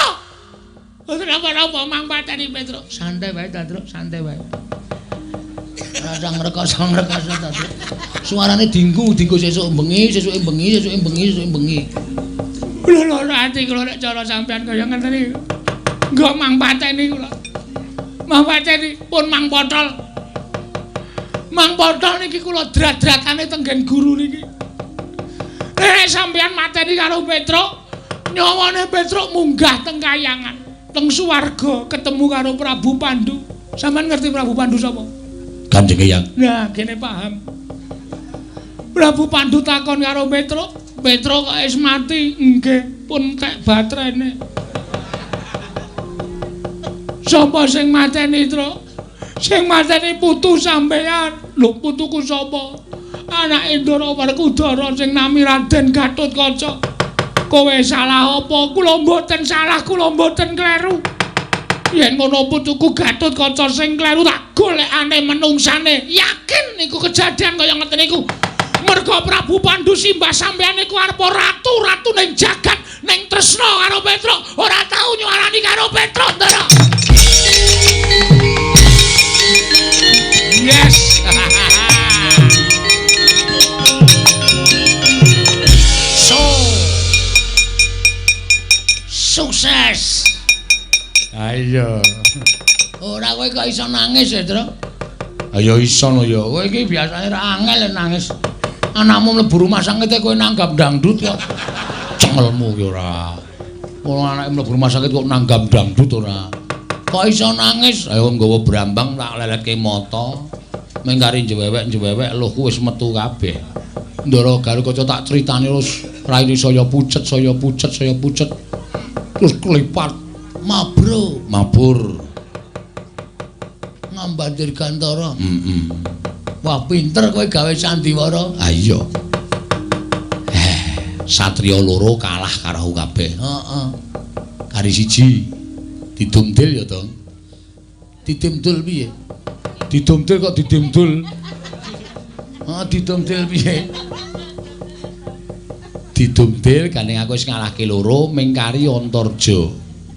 Mboten napa-napa mang pateni Petruk. Santai wae ta, Truk, santai wae. Rasa ngrekoso-ngrekoso ta, Truk. Suarane dinggu, dinggu sesuk bengi, sesuke bengi, sesuke bengi, sesuke bengi. Kula lara ati kula nek cara sampeyan kaya ngeten iki. Nggo mang pateni kula. Mang pateni pun mang potol. Mang potol niki kula drat-dratane tenggen guru niki. Nek sampeyan mateni karo Petruk, nyawane Petruk munggah teng kayangan, teng swarga ketemu karo Prabu Pandu. Sampeyan ngerti Prabu Pandu sapa? Kanjeng Eyang. Nah, kene paham. Prabu Pandu takon karo Petruk, Petruk kok wis mati? Nggih, pun tek batrene. Sapa sing mateni, Truk? Sing mateni putu sampeyan. Lho, putuku sapa? Anake Ndara Werkudara sing nami Raden Gatotkaca. Kowe salah apa? Kula mboten salah, kula mboten kleru. Yen ngono putuku Gatotkaca sing kleru tak golekane menungsane. Yakin niku kejadian kaya ngeten niku. Merga Prabu Pandu simbah sampeyan niku arep ratu-ratu ning jagat ning tresna karo Petruk, ora tau nyuarani karo Petruk, Ndara. Yes. So. Sukses. Ayo. Ora kowe kok iso nangis ya, Truk? Ayo iso no ya. Kowe iki biasane ra angel nangis. Anakmu mlebu rumah sakit kowe nanggap dangdut kok. Cengelmu ki ora. Wong anake mlebu rumah sakit kok nanggap dangdut ora. Kok iso nangis? Ayo nggawa brambang tak leletke mata. Mung kari njewewek-njewewek luhku wis metu kabeh. Ndara Garukaca tak critani terus raine saya pucet, saya pucet, saya pucet. Terus klipat mabro, mabur. Ngamban Dirgantara. Heeh. Wah, pinter kowe gawe sandiwara. Ha iya. Satriya loro kalah karo aku kabeh. Heeh. Kari siji didumdil ya, Dong. Didumdul piye? Didumdil kok didumdul. Heeh, didumdil piye? Didumdil gandeng aku wis ngalahke loro ming kari Antarja.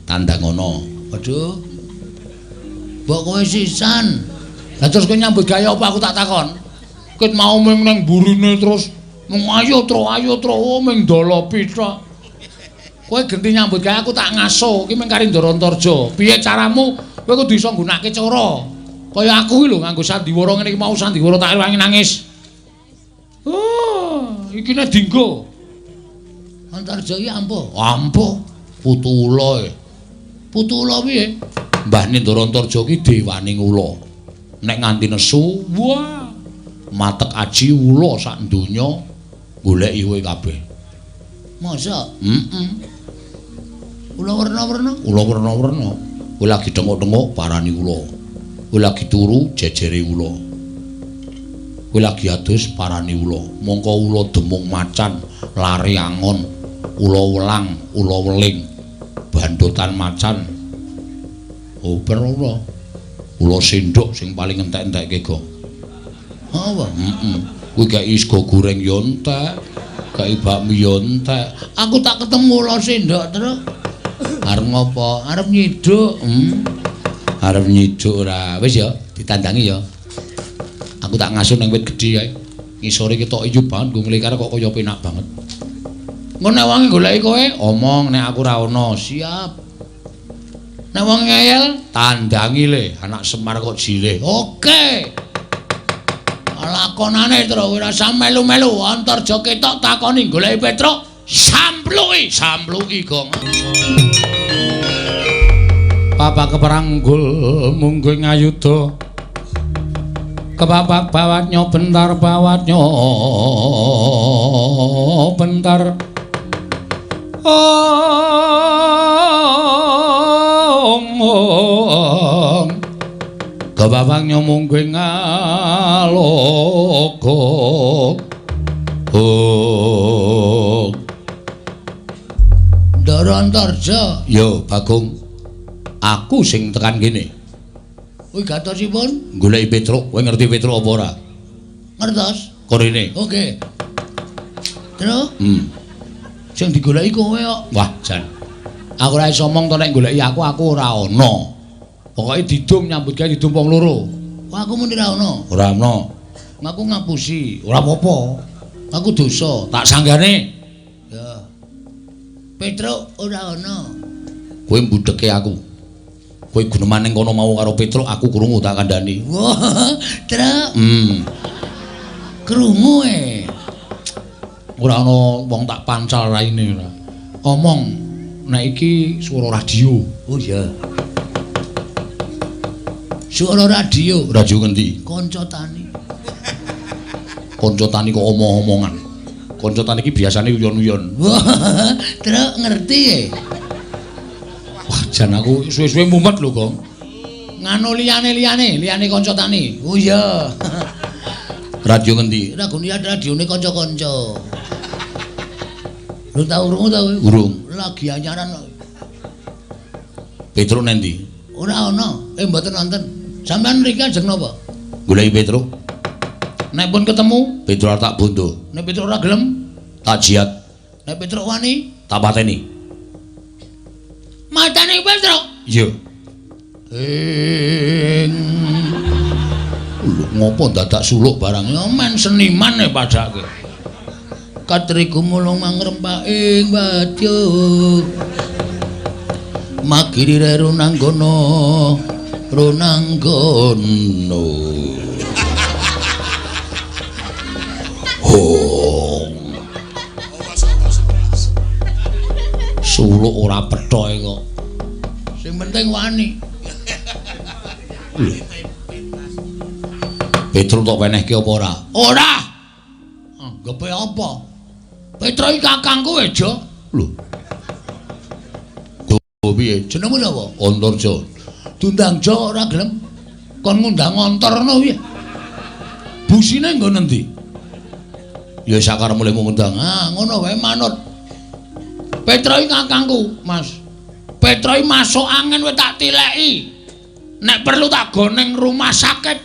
Tandang ana. Waduh. Mbok kowe sisan. Lah terus kowe nyambut gawe apa aku tak takon? Ket mau ming nang burine terus mung ayo tro ming dolopi tok. Kowe genti nyambut gawe aku tak ngaso iki ming kari Ndara Antarja. Piye caramu? Kowe kudu iso nggunakake cara. Kaya aku iki lho nganggo sandiwara ngene iki mau sandiwara tak rewangi nangis. Oh, iki nek dinggo. Antarja iki ampuh. Ampuh. Putu ula. Putu ula piye? Mbahne Ndara Antarja iki dewaning ula. Nek nganti nesu, wah, matek aji ula sak donya goleki kowe kabeh. Masa? Heeh. Ula werna-werna? Ula werna-werna. Kowe lagi thenguk-thenguk parani ula. Kowe lagi turu jejere ula. Kowe lagi adus parani ula. Mongko ula demung macan, lare angon, ula welang, ula weling, bandotan macan. Oh, ula. Ula sendok sing paling entek-entekke go. Apa? Heeh. Kuwi gak sego goreng yo entek, gak bakmi yo entek. Aku tak ketemu ula sendok, Truk. Arep ngopo? Arep nyiduk. Arep nyiduk ora. Wis ya, ditandangi ya. Aku tak ngasuh nang wit gedhe kae. Ngisore ketok ijo banget nggo nglekar kok kaya penak banget. Engko nek wonge goleki kowe, omong nek aku ora ono. Siap. Nek wong ngeyel, tandangi le, anak Semar kok jile. Oke. Lakonane Truk ora usah melu-melu, Antarja ketok takoni goleki Petruk, sampluki, sampluki gong. Bapak keperanggul mungguh ngayuda. Kebapak bawatnya bentar bawatnya bentar. Ong kebabangnya mungguh ngalogo. Oh Ndara Antarja. Yo Bagong, aku sing tekan kene. Wigatosipun goleki Petruk. Kowe ngerti Petruk apa ora? Ngertos. Korene. Oke. Terus? Sing digoleki kowe kok. Wah, jan. Aku ora iso omong to nek goleki aku, aku ora ana. Pokoke didum nyambut gawe didum wong loro. Wah, aku muni ora ana. Ora ana. Aku ngapusi. Ora apa-apa. Aku dosa. Tak sanggane. Ya. Petruk ora ana. Kowe mbudheke aku. Kowe guneman ning kono mau karo Petruk, aku krungu tak kandhani. Wah, Truk. Krungu e. Ora ana wong tak pancal raine ora. Omong nek iki swara radio. Oh iya. Swara radio. Radio ngendi? Kanca tani. Kanca tani kok omong-omongan. Kanca tani iki biasane uyon-uyon. Wah, Truk ngerti e. Wah, jan aku suwe-suwe mumet lho, Gong. Nganu liyane-liyane, liyane kanca tani. Oh iya. Radio ngendi? Ragone radione kanca-kanca. Lu tau krungu ta kowe? Urung. Lagi anyaran kok. Petruk nendi? Ora ana. Mboten wonten. Sampeyan mriki ajeng napa? Goleki Petruk. Nek pun ketemu, Petruk tak bondo. Nek Petruk ora gelem, tak jiat. Nek Petruk wani, tak pateni. Matane Petruk? Iya. Ing lho ngopo dadak suluk barang? Ya men seniman e padake. Katri gumulung mangrempak ing wadya. Magiri runanggono runanggono. Hong. Suluk ora pethoke kok. Sing penting wani. Petruk tok wenehke apa ora? Ora. Anggepe apa? Petruk iki kakangku ejo. Lho. Go piye? Jenengmu sapa? Antarja. Diundang Jo ora gelem. Kon ngundang Antarna piye? Busine nggon endi? Ya sakarepmu lek ngundang. Ah, ngono wae manut. Petruk iki kakangku, Mas. Petruk iki masuk angin wis tak tileki. Nek perlu tak goneng rumah sakit.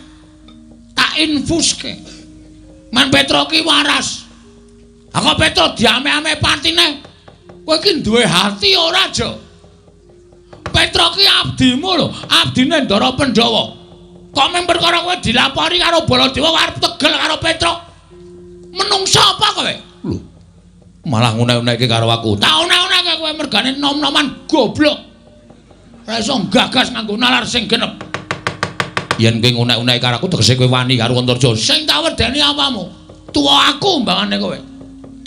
Tak infuske. Men Petruk ki waras. Aku Petruk diame-ame patine. Kowe iki duwe hati ora, Jo? Petruk ki abdimu lho, abdine Ndara Pandhawa. Kok mung perkara kowe dilapori karo Baladewa arep tegel karo Petruk? Menungsa apa kowe? Lho. Malah ngunek-unekke karo aku. Tak unek-unekke kowe mergane nom-noman goblok. Ora iso gagas nganggo nalar sing genep. Yen kowe ngunek-unekke karo aku tegese kowe wani karo Antarja. Sing tak wedeni apamu? Tuwa aku mbangane kowe.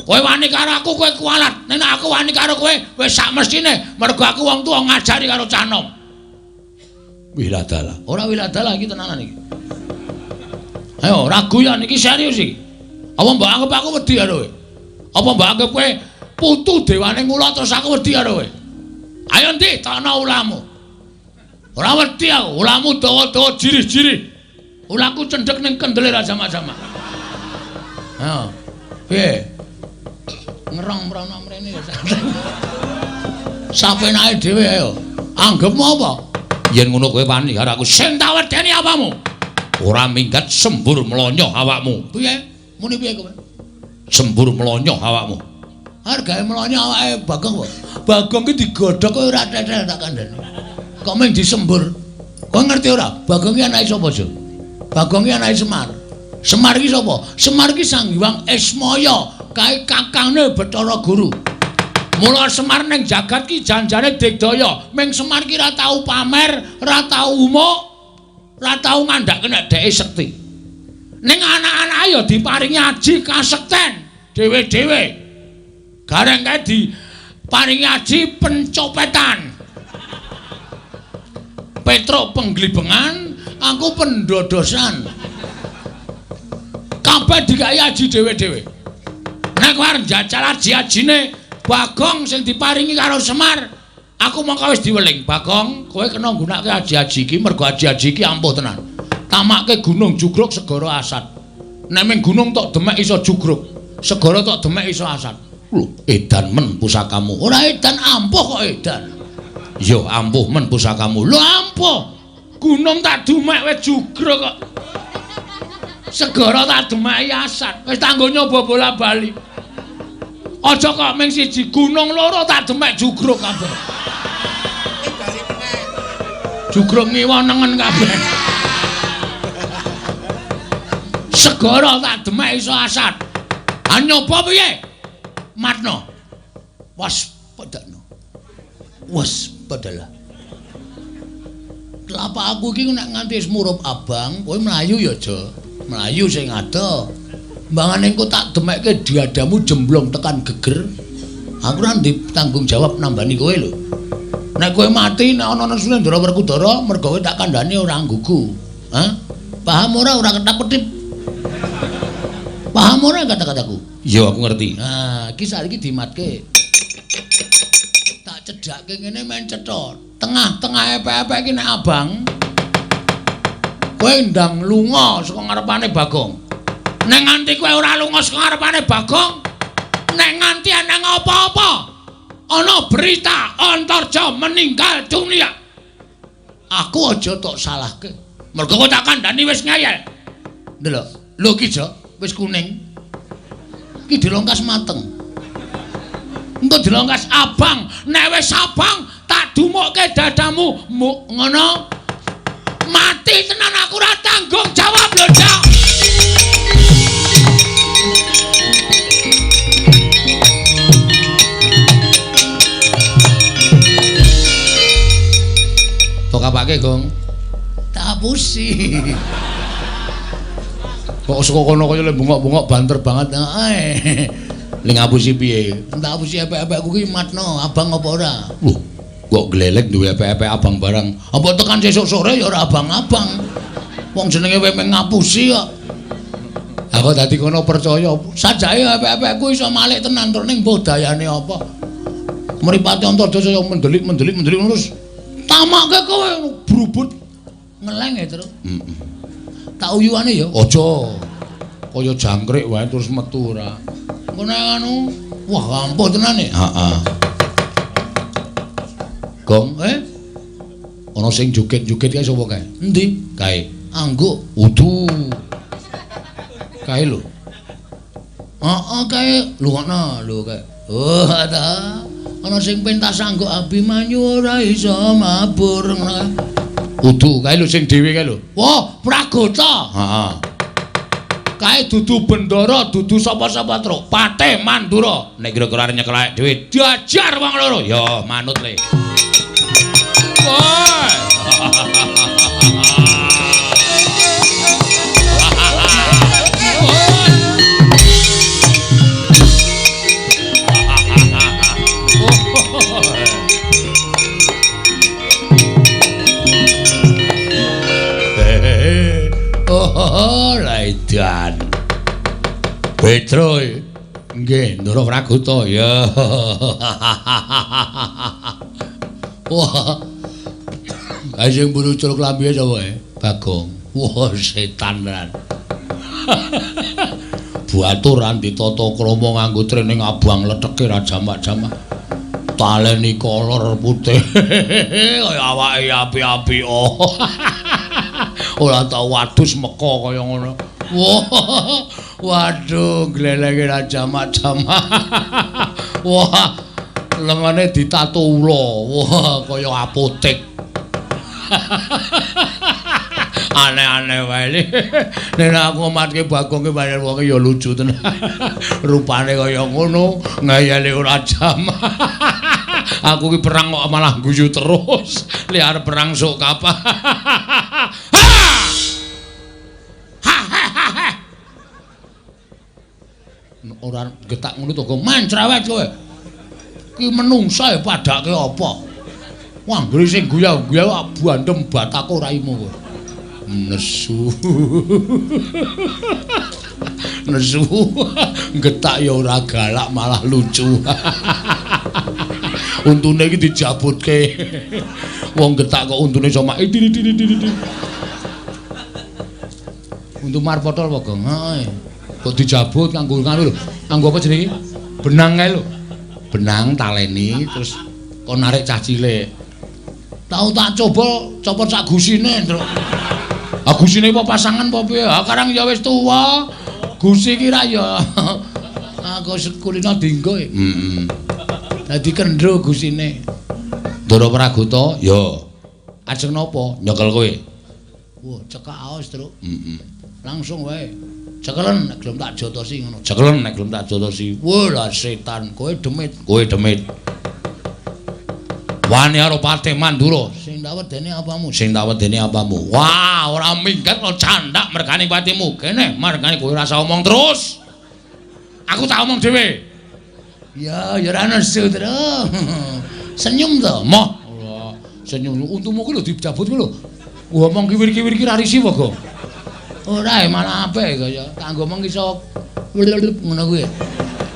Kowe wani karo aku kowe kualat. Nek aku wani karo kowe wis sak mestine mergo aku wong tuwa ngajari karo cah nom. Wiladala. Ora wiladala iki tenanan iki. Ayo ragu ya niki serius iki. Apa mbok anggap aku wedi karo kowe? Apa mbok anggap kowe putu dewane ngula terus aku wedi karo kowe? Ayo ndi tana ulamu. Ora wedi aku, ulamu dawa-dawa jirih-jirih. Ulaku cendhek ning kendele ra sama-sama. Ayo. Piye? Ngerong mrono mrene ya. Sapenake dhewe ayo. Anggepmu apa? Yen ngono kowe wani karo aku. Sing tak wedeni apamu? Ora minggat sembur mlonyoh awakmu. Piye? Muni piye kowe? Sembur mlonyoh awakmu. Arep gawe mlonyoh awake Bagong apa? Bagong ki digodhog kowe ora tetel tak kandhani. Kok mung disembur. Kowe ngerti ora? Bagong ki anake sapa, Jo? Bagong ki anake Semar. Semar ki sapa? Semar ki Sang Hyang Ismaya, kae kakangne Bathara Guru. Mula Semar ning jagat ki janjane digdaya. Ming Semar ki ora tau pamer, ora tau umuk, ora tau ngandhake nek dheke sekti. Ning anak-anake ya diparingi aji kasekten dhewe-dhewe. Gareng kae diparingi aji pencopetan. Petruk penglibengan, aku pendodosan. Kabeh dikai aji dhewe-dhewe. Nek kowe arep njajal aji-ajine Bagong sing diparingi karo Semar, aku mongko wis diweling. Bagong, kowe kena nggunakake aji-aji iki mergo aji-aji iki ampuh tenan. Tamake gunung jugruk segara asat. Nek ming gunung tok demek iso jugruk, segara tok demek iso asat. Lho, edan men pusakamu. Ora edan, ampuh kok edan. Ya ampuh men pusakamu. Lho ampuh. Gunung tak dumek wis jugruk kok. Segara tak demeki asat. Wis tanggo nyoba bola-bali. Aja kok ming siji gunung loro tak demek jugruk kabeh. Jugruk ngiwa nengen kabeh. Segara tak demek iso asat. Ha nyoba piye? Matno. Waspadakno. Waspadalah. Telapak aku iki nek nganti wis murup abang, kowe mlayu ya, Jo. Mlayu sing ado. Mbangane engko tak demekke diadamu jemblong tekan geger. Aku ora ndek tanggung jawab nambani kowe lho. Nek kowe mati nek ana Sunendra Werkudara mergo kowe tak kandhani ora nggugu. Hah? Paham ora ora ketap-ketip? Paham ora kata-kataku? Iya, aku ngerti. Nah, iki saiki dimatke. Tak cedhakke ngene men cetha. Tengah-tengah epek-epek iki nek abang kowe ndang lunga saka ngarepane Bagong. Nek nganti kowe ora lunga saka ngarepane Bagong, nek nganti ana apa-apa, ana berita Antarja meninggal dunia, aku aja tok salahke. Mergo kowe tak kandhani wis ngeyel. Ndelok, lho ki Jo, wis kuning. Ki dilongkas mateng. Engko dilongkas abang, nek wis abang tak dumukke dadamu, muk ngono. Mati tenan aku ora tanggung jawab lho, Cak. Tok apake, Gong? Tak apusi. Kok saka kono kaya bengok-bengok banter banget. Heeh. Ling ngapusi piye? Tak apusi epek-epekku ki matno, abang apa ora? Loh, kok glelek duwe epek-epek abang barang. Apa tekan sesuk sore ya ora abang-abang. Wong jenenge kowe mung ngapusi kok. Aku dadi kono percaya. Sajake epek-epekku iso malik tenan tur ning mbuh dayane apa. Mripate Antarja saya mendelik-mendelik mendelik terus tamake kowe brubut ngeleng ya, Truk. Heeh. Tak uyuane ya. Aja. Kaya jangkrik wae terus metu ora. Engko nek anu, wah ampuh tenan e. Heeh. Gong, ana sing joget-joget kae sapa kae? Endi? Kae. Angguk. Udu. Kae lho. Heeh, kae lungokno lho kae. Oh, ta. Ana sing pentas angguk Abimanyu ora iso mabur ngono. Udu, kae lho sing dhewe kae lho. Wah, Pragota. Heeh. Kae dudu bendara, dudu sapa-sapa, Truk. Patih Mandura. Nek kira-kira arep nyekel awake dhewe diajar wong loro. Ya, manut le. Woi. Oh, laidan. Petro. Nggih, Ndara Pragota ya. Wah. Kae sing mburu culuk lambene sapa e? Bagong. Wah, setan tenan. Baturan ditata krama nganggo trening abang letheke ra jamak-jamak. Taleni kolor putih. Kaya awake api-api. Oh. Ora tau wadus meka kaya ngono. Wah, waduh, glelenge ra jamak-jamak. Wah, lengane ditato ula. Wah, kaya apotek. Aneh-aneh wae. Nek aku matke Bagong ki pancen wonge ya lucu tenan. Rupane kaya ngono, ngayale ora jamak. Aku ki perang kok malah guyu terus. Li arep perang sok kapan. Ora getak ngono to, Gong. Man cerewet kowe. Ki menungsa ya padake apa? Wah, anggere sing guyu-guyu bandem batako raimu kowe. Nesu. Nesu. Getak ya ora galak malah lucu. Untune iki dijabutke. Wong getak kok untune iso mak diri diri diri. Untu marpotol apa, Gong? Heeh. Kok dijabut nganggo nganu lho. Nganggo apa jenenge? Benang kae lho. Benang taleni terus kon narik cah cilik. Tau tak coba copot sak gusine, Ndruk. Ah gusine apa pasangan apa piye? Ah karang ya wis tuwa. Gusi ki ra ya. Aku kulino dinggo. Heeh. Dadi kendro gusine. Ndara Pragota, ya. Ajeng napa? Nyekel kowe. Wah, cekak aos, Truk. Heeh. Langsung wae. Cekelen nek gelem tak jotosi ngono. Cekelen nek gelem tak jotosi. Wah, lah setan, kowe demit. Kowe demit. Wani karo Patih Mandura. Sing tak wedeni apamu? Sing tak wedeni apamu? Wah, ora minggat lo candak mergane patimu. Kene mergane kowe ora usah omong terus. Aku tak omong dhewe. Ya, ya ora nesu, Truk. Senyum to? Moh. Allah, senyum untumu ki lho dijabut kuwi lho. Ngomong kiwir-kiwir ki ra risi apa, Gong? Ora, malah apik kaya kanggo omong iso ngono kuwi.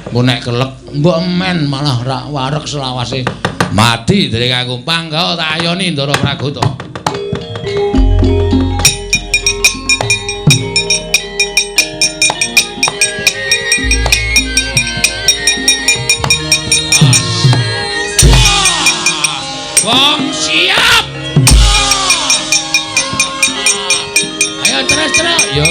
Engko nek kelek mbok men malah ra wareg selawase. Mati dereng aku pangga tak ayoni Ndara Pragota. Gong siap. Ayo terus terus. Yo.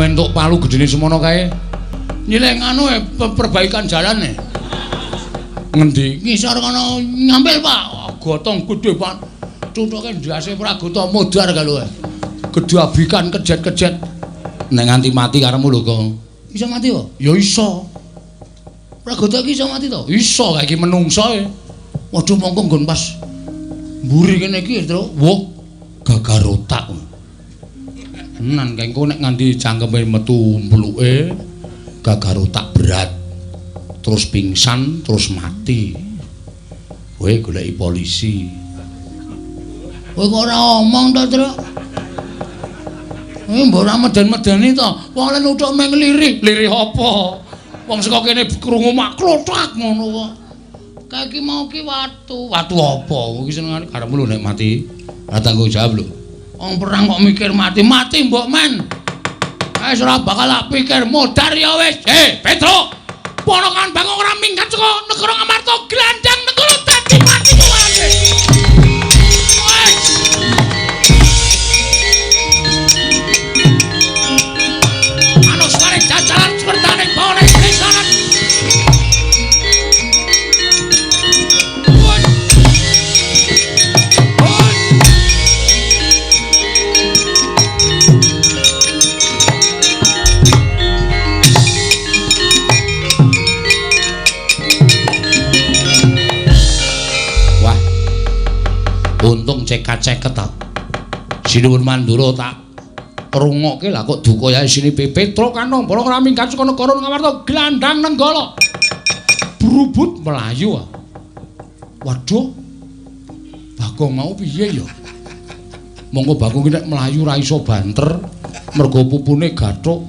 Entuk palu gedene semono kae. Nyileh nganu perbaikan jalan e. Ngendi? Ngisor kono ngambil, Pak. Gotong gedhe, Pak. Cuthuke ndase Pragota modar kae. Gedabikan kejet-kejet. Nek nganti mati karepmu lho, Kong. Iso mati, Pak? Ya iso. Pragada iki iso mati to? Iso, kae iki menungso e. Waduh mongko nggon pas mburi kene iki, Truk. Wah, gagar otak. Tenan kae engko nek nganti cangkeme metu mbluke gagar otak berat. Terus pingsan, terus mati. Kowe goleki polisi. Kowe kok ora omong to, Truk? Mbok ora meden-medeni to. Wong lek nuthuk meng lirih. Lirih apa? Wong saka kene krungu mak klothak ngono kok. Kae iki mau ki watu. Watu apa? Iki senengane karepmu lho nek mati. Ora tanggung jawab lho. Wong perang kok mikir mati. Mati mbok men. Wis ora bakal tak pikir modar ya wis. Hei, Petruk. Ponokan Bagong ora minggat saka negara Ngamarta glandang negara dadi mati kuwi. Manuswane jajalan swertane bawane krisanan. Untung cekat-ceket ta. Sinuwun Mandura tak rungokke lah kok duka yae sini Petruk Kanong para ora minggat saka negara Ngamarta glandang Nenggala. Brubut mlayu. Waduh. Bagong mau piye ya? Monggo Bagong ki nek mlayu ra iso banter mergo pupune gathuk.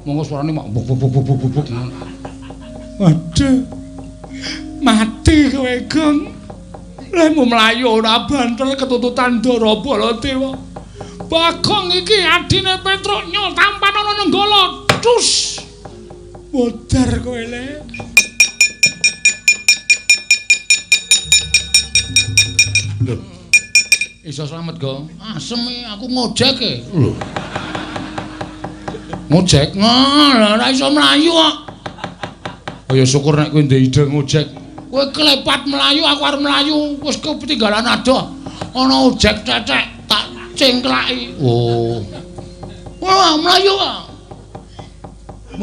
Monggo suarane mak buk buk buk buk buk. Waduh. Mati kowe, Gong. Lemu mlayu ora banter ketututan Ndara Baladewa. Bagong iki adine Petruk nyol tampan ana Nenggala. Cus. Modar kowe le. Lho. Iso slamet, Gong. Asem aku ngojek e. Lho. Ngojek? Nah, ora iso mlayu kok. Oh ya syukur nek kowe ndek ide ngojek. Kowe klepat mlayu, aku arep mlayu, wis ketinggalan adoh. Ana ojek cecek tak cengklaki. Oh. Wah, mlayu kok.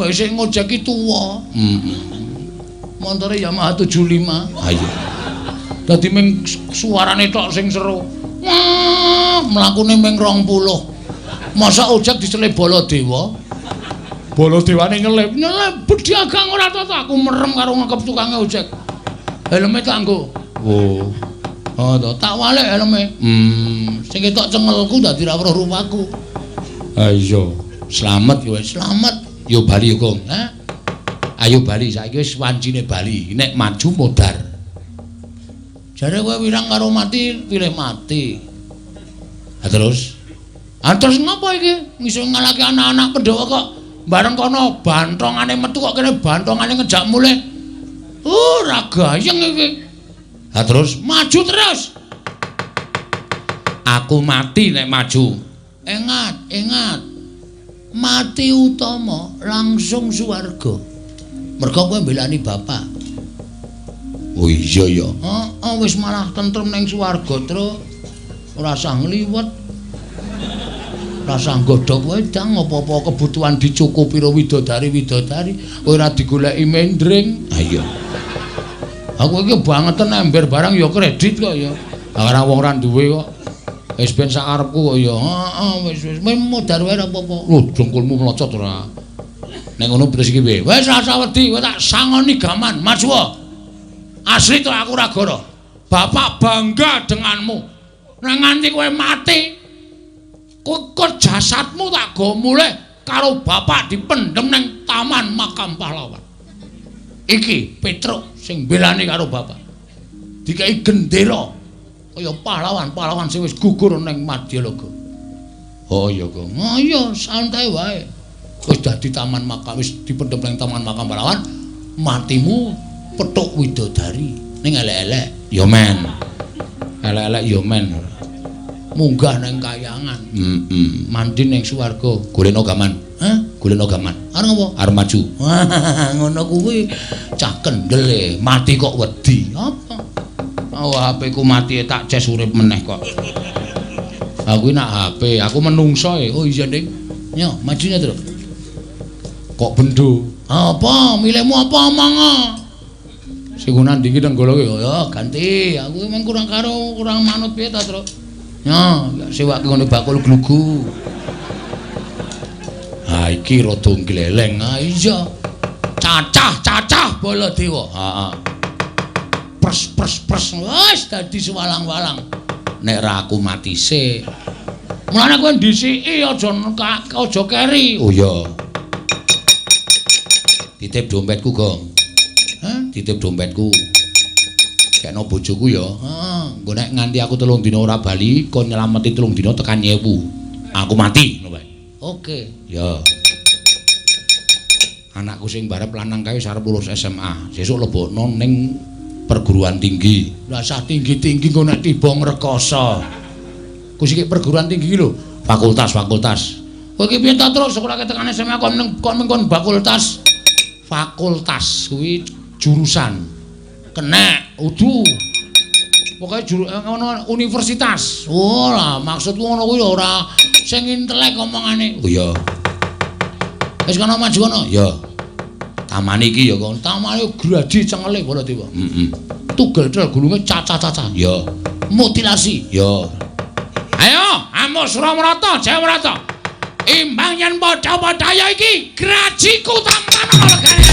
Wis sing ngojek ki tuwa. Heeh. Montore Yamaha 75. Ha iya. Dadi ming suarane tok sing seru. Wah, mlakune ming 20. Masa ojek diselip Baladewa? Baladewane nyelip, nyelip bedhagang ora toto aku merem karo ngekep tukange ojek. Helme tak nggo. Oh. Oh to, tak walik helme. Sing ketok cengelku dadi ra weruh rupaku. Ha iya, slamet kowe, slamet. Yo bali yo, Gong. Ha? Ayo bali saiki wis wancine bali. Nek maju modar. Jare kowe wirang karo mati, pilih mati. Ha terus? Ha terus ngopo iki? Ngiso ngalahke anak-anak Pandhawa kok bareng kono bantongane metu kok kene bantongane ngejak mulih. Ora gayeng iki. Ha terus maju terus. Aku mati nek maju. Ingat, ingat. Mati utama langsung swarga. Mergo kowe mbelani bapak. Oh iya ya. Heeh, wis malah tentrem ning swarga, Truk. Ora usah ngliwet. Ora usah nggodhog wedang apa-apa kebutuhan dicukupi karo widodari-widodari, kowe ora digoleki mendring. Ha iya. Aku iki bangeten ember barang ya kredit kok ya. Ora wong ora duwe kok. Wis ben sak karepku kok ya. Heeh, wis wis modar wae ora apa-apa. Lho, dengkulmu mlocot ora. Nek ngono terus iki piye? Wis ora usah wedi, kowe tak sangoni gaman, maju. Asli to aku ora goro. Bapak bangga denganmu. Nek nganti kowe mati, kok jasadmu tak go mulih karo bapak dipendhem ning taman makam pahlawan. Iki Petruk sing mbelani karo bapak. Dikai gendera kaya pahlawan-pahlawan sing wis gugur ning Madyalaga. Oh iya, Gong. Oh iya, santai wae. Wis dadi taman makam, wis dipendhem ning taman makam pahlawan, matimu petuk widodari ning elek-elek. Ya men. Elek-elek ya men. Munggah ning kayangan. Heeh. Mandi ning swarga. Golekno gaman. Hah? Golekno gaman. Arep ngopo? Arep maju. Ngono kuwi cah kendel e, mati kok wedi. Apa? Oh, HP ku mati tak ces urip meneh kok. Aku nak HP, aku menungso e. Oh iya, Ding. Yo, majunya terus. Kok bendo? Apa milihmu apa omong? Sing ndi iki Nenggala ki ya ganti. Aku emang kurang karo kurang manut piye ta, Truk? Ya, sewake ngene bakul glugu. Ha iki rada gleleng. Ha iya. Cacah-cacah Baladewa. Heeh. Pres pres pres wis dadi sewalang-walang. Nek ra aku mati sik. Mulane kowe ndhisiki aja aja keri. Oh iya. Titip dompetku, Gong. Hah, titip dompetku. Kekno bojoku ya. Heeh, engko nek nganti aku 3 dina ora bali, kon nyelameti 3 dina tekan 1000. Aku mati, ngono wae. Oke. Ya. Anakku sing barep lanang kae wis arep lulus SMA. Sesuk lebokno ning perguruan tinggi. Lah sah tinggi-tinggi engko nek tiba ngrekoso. Ku sik perguruan tinggi lho, fakultas-fakultas. Kowe iki piye ta, Truk? Sekolahke tekan SMA kon ning kon fakultas. Fakultas kuwi jurusan. Kenek, udu. Pokoke ngono universitas. Oh lah, maksudku ngono kuwi ora sing intelek omongane. Oh iya. Wis kono maju kono. Ya. Tamane iki ya kon. Tamane graji cengele Baladewa. Heeh. Tugel tel gulunge cacah-cacah. Ya. Mutilasi. Ya. Ayo, amuk Suramarata, Jayamarata. Imbang yen padha-padha ya iki grajiku tampana legane.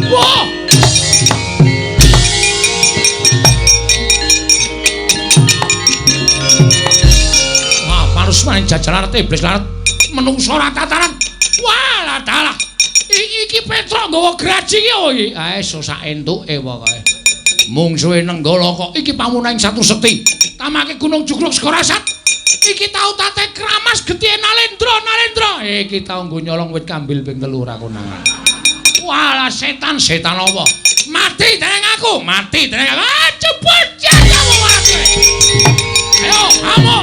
Wah! Wah, parusman jajaran iblis larat menungso rata-taran. Wah, dalah. Iki Petruk nggawa graji iki opo iki? Ae sak entuke pokoke. Mungsuhe Nenggala kok iki pamunaing satu sekti. Tamake Gunung Jugruk Segara Sat. Iki tau tate kramas getihe Nalendra, Nalendra. Iki tau nggo nyolong wit kambil ping 3 ora konangan. Walah setan, setan apa? Mati dening aku, mati dening aku. Ah, cepet jamu mati. Ayo, kamu.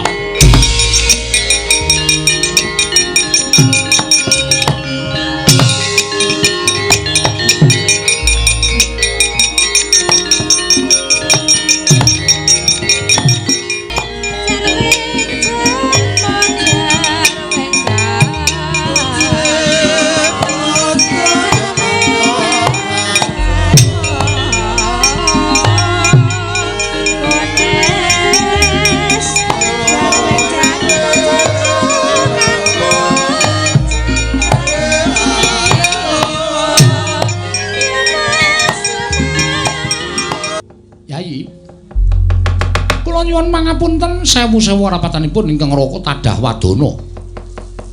Nyuwun pangapunten sewu-sewu rapatanipun ingkang raka tadah wadana.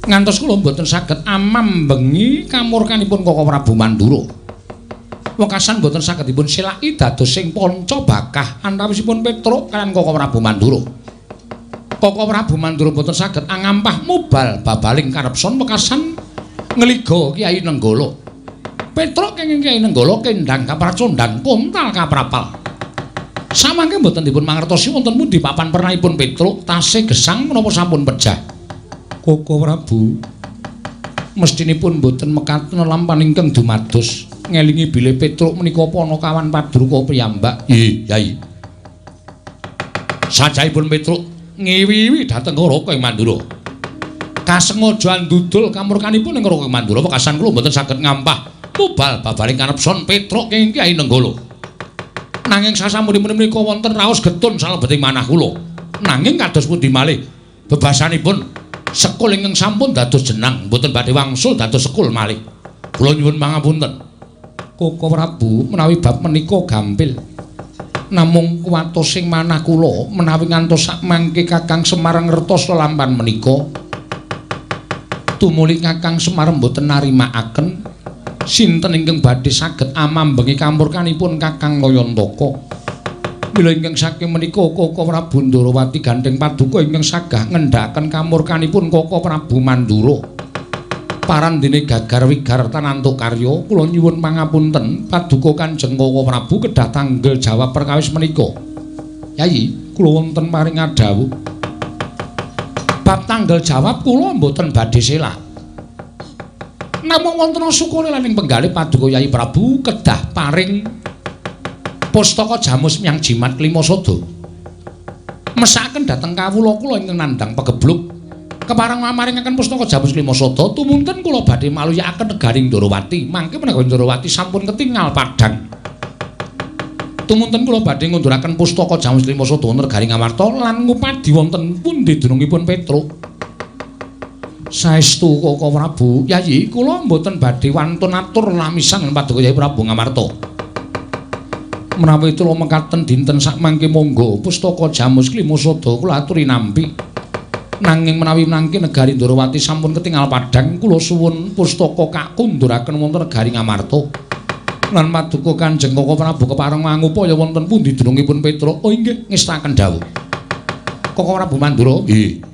Ngantos kula mboten saged amambengi kamurkanipun Kaka Prabu Mandura. Wekasan mboten saged dipun selaki dados sing panca bakah antawisipun Petruk kaliyan Kaka Prabu Mandura. Kaka Prabu Mandura mboten saged angampah mubal babaling karepson wekasan ngliga Kyai Nenggala. Petruk kenging Kyai Nenggala kendhang kapracondhang kontal kaprapal. Samangke mboten dipun mangertosi wonten pundi papan pernahipun Petruk tasih gesang menapa sampun pejah. Kaka Prabu mestinipun mboten mekaten lampan ingkang dumados ngelingi bilih Petruk menika panakawan padruka piyambak. Nggih, Yai. Sajaipun Petruk ngiwi-iwi dhateng Raka ing Mandura. Kasengaja andudul kamurkanipun ing Raka ing Mandura wekasan kula mboten saged ngampah mubal babaring kanepson Petruk ing Kyai Nenggala. Nanging sasampunipun menika wonten raos getun salebeting manah kula. Nanging kados pundi malih bebasanipun sekul ingkang sampun dados jenang mboten badhe wangsul dados sekul malih. Kula nyuwun pangapunten. Kaka Prabu menawi bab menika gampil. Namung kuwatos sing manah kula menawi ngantos sakmangke Kakang Semar ngertos lelampan menika. Tumuli Kakang Semar mboten narimakaken sinten ingkang badhe saged amambengi kamurkanipun Kakang Layantaka. Mila ingkang saking menika Kaka Prabu Ndorowati gandheng paduka ingkang sagah ngendhakaken kamurkanipun Kaka Prabu Mandura. Parandene gagar wigar tanantuk karya kula nyuwun pangapunten paduka Kanjeng Kaka Prabu kedah tanggel jawab perkawis menika. Yayi, kula wonten paring adhawuh. Bab tanggel jawab kula mboten badhe selak. Namung wonten sukune lan ing penggalih Paduka Yayi Prabu kedah paring pustaka jamus miang jimat Klimasada. Mesakaken dhateng kawula kula ingkang nandhang pegebluk kepareng mamaringaken pustaka jamus Klimasada tumunten kula badhe maluyakaken negari Ndorowati. Mangke menawi Ndorowati sampun ketingal padhang. Tumunten kula badhe ngunduraken pustaka jamus Klimasada wonten negari Ngamarta lan ngupadi wonten pundi dunungipun Petruk. Saestu Koko Prabu, Yayi kula mboten badhe wantun atur lamisan Paduka Yayi Prabu Ngamarta. Menawi kula mekaten dinten sakmangke monggo pustaka jamus Klimasada kula aturi nampi. Nanging menawi mangke negari Ndorowati sampun ketingal padhang, kula suwun pustaka kakunduraken wonten negari Ngamarta. Lan Paduka Kanjeng Koko Prabu kepareng mangupaya wonten pundi dunungipun Petruk. Oh inggih, ngestaken dawuh. Koko Prabu Mandura, nggih.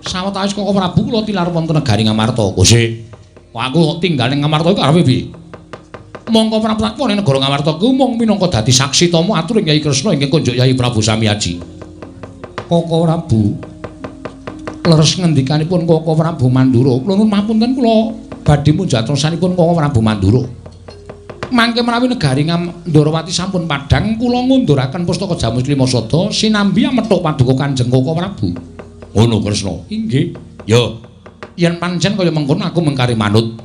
Sawetawis Koko Prabu kula tilar wonten negari Ngamarta. Kosik. Aku kok tinggal ning Ngamarta iku arepe piye? Mongko Prabu takwa ning negara Ngamarta ku mung minangka dadi saksi tama aturing Kyai Kresna ingkang konjuk Yayi Prabu Samiaji. Koko Prabu leres ngendikanipun Koko Prabu Mandura. Kula nuwun mapunten kula badhe munjatosanipun Koko Prabu Mandura. Mangke menawi negari Ndorowati sampun padhang, kula ngunduraken pustaka jamus Klimasada sinambi amethuk Paduka Kanjeng Koko Prabu. Ngono Kresna. Inggih. Ya, yen pancen kaya mengkono aku mengkari manut.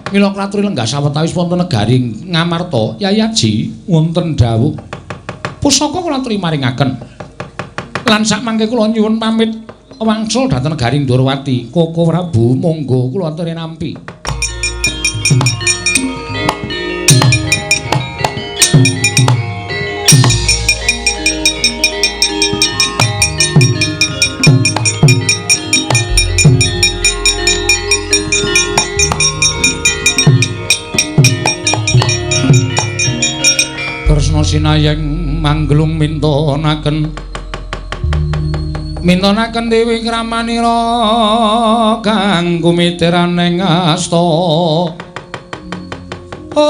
Mila kula aturi lenggah sawetawis wonten negari Ngamarta, Yayi Aji wonten dawuh. Pusaka kula aturi maringaken. Lan sakmangke kula nyuwun pamit wangsul dhateng negari Ndorowati. Koko Prabu monggo kula aturi nampi. Kresna sinayeng mangglung mintonaken mintonaken Dewi Kramanira kang kumitiraning asta. Ong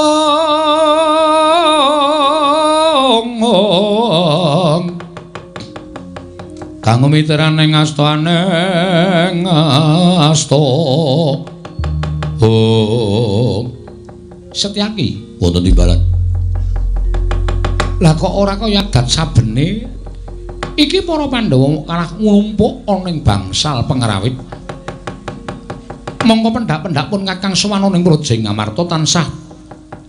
kang kumitiraning asta aning asta. Ong Setyaki wonten timbalan. Lah kok ora kaya adat sabene iki para Pandhawa kalah nglumpuk ana ing bangsal pengrawit. Mongko pendak-pendak pun Kakang sowan ning Praja Ngamarta tansah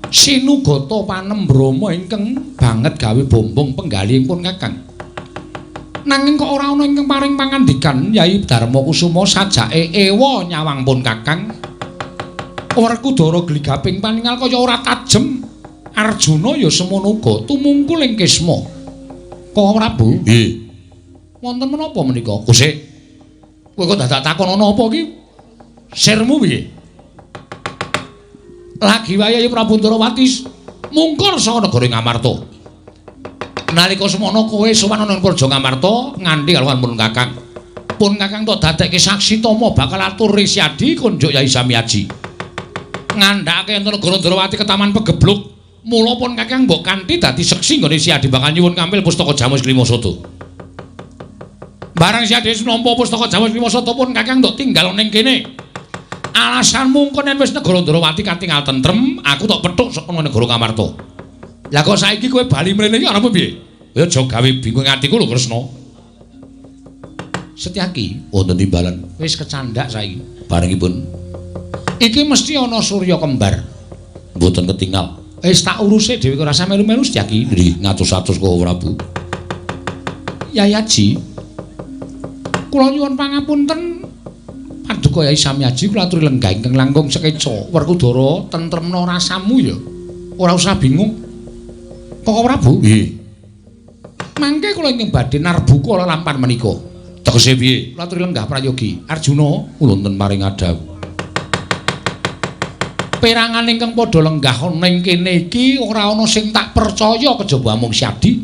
sinugata panembrama ingkang banget gawe bombong penggalihipun Kakang. Nanging kok ora ana ingkang paring pangandikan Yai Darma Kusuma sajake ewa nyawang pun Kakang. Werkudara gligaping paningal kaya ora tajem. Arjuna ya semono uga tumungkul ing Kisma. Koko Prabu, nggih. Wonten menapa menika? Kusik. Kowe kok dadak takon ana apa iki? Sirmu piye? Lagi wayahe Prabu Ndorowati mungkur saka negara Ngamarta. Nalika semono kowe sowan ana ing Praja Ngamarta nganti karo pun Kakang. Pun Kakang tok dadekke saksi tama bakal atur Risyadi konjuk Yai Samiaji. Ngandhake enten negara Ndorowati ketaman pegebluk. Mula pun Kakang mbok kanthi dadi seksi nggone Siadi bakal nyuwun kampil pustaka Jamus Klimasada. Barang Siadi wis nampa pustaka Jamus Klimasada pun Kakang ndok tinggal ning kene. Alasanmu engko yen wis negara Ndorowati katingal tentrem, aku tok pethuk saka negara Ngamarta. Lah kok saiki kowe bali mrene iki arep piye? Ya aja gawe bingung atiku lho Kresna. Setyaki wonten timbalan wis kecandak saiki. Barengipun iki mesti ana surya kembar. Mboten ketingal. Wis tak uruse dhewe ora usah melu-melu Setyaki. Nggih, ngatus-atus kok Prabu. Yayi Aji, kula nyuwun pangapunten Paduka Yai Samiaji kula aturi lenggah ingkang langkung sekeca. Werkudara tentremna rasamu ya. Ora usah bingung. Koko Prabu? Nggih. Mangke kula ingkang badhe narbuka lelampan menika. Tegese piye? Kula aturi lenggah prayogi. Arjuna wonten paring adhawuh. Perangan ingkang padha lenggah ana ing kene iki ora ana sing tak percaya kejaba amung Siadi.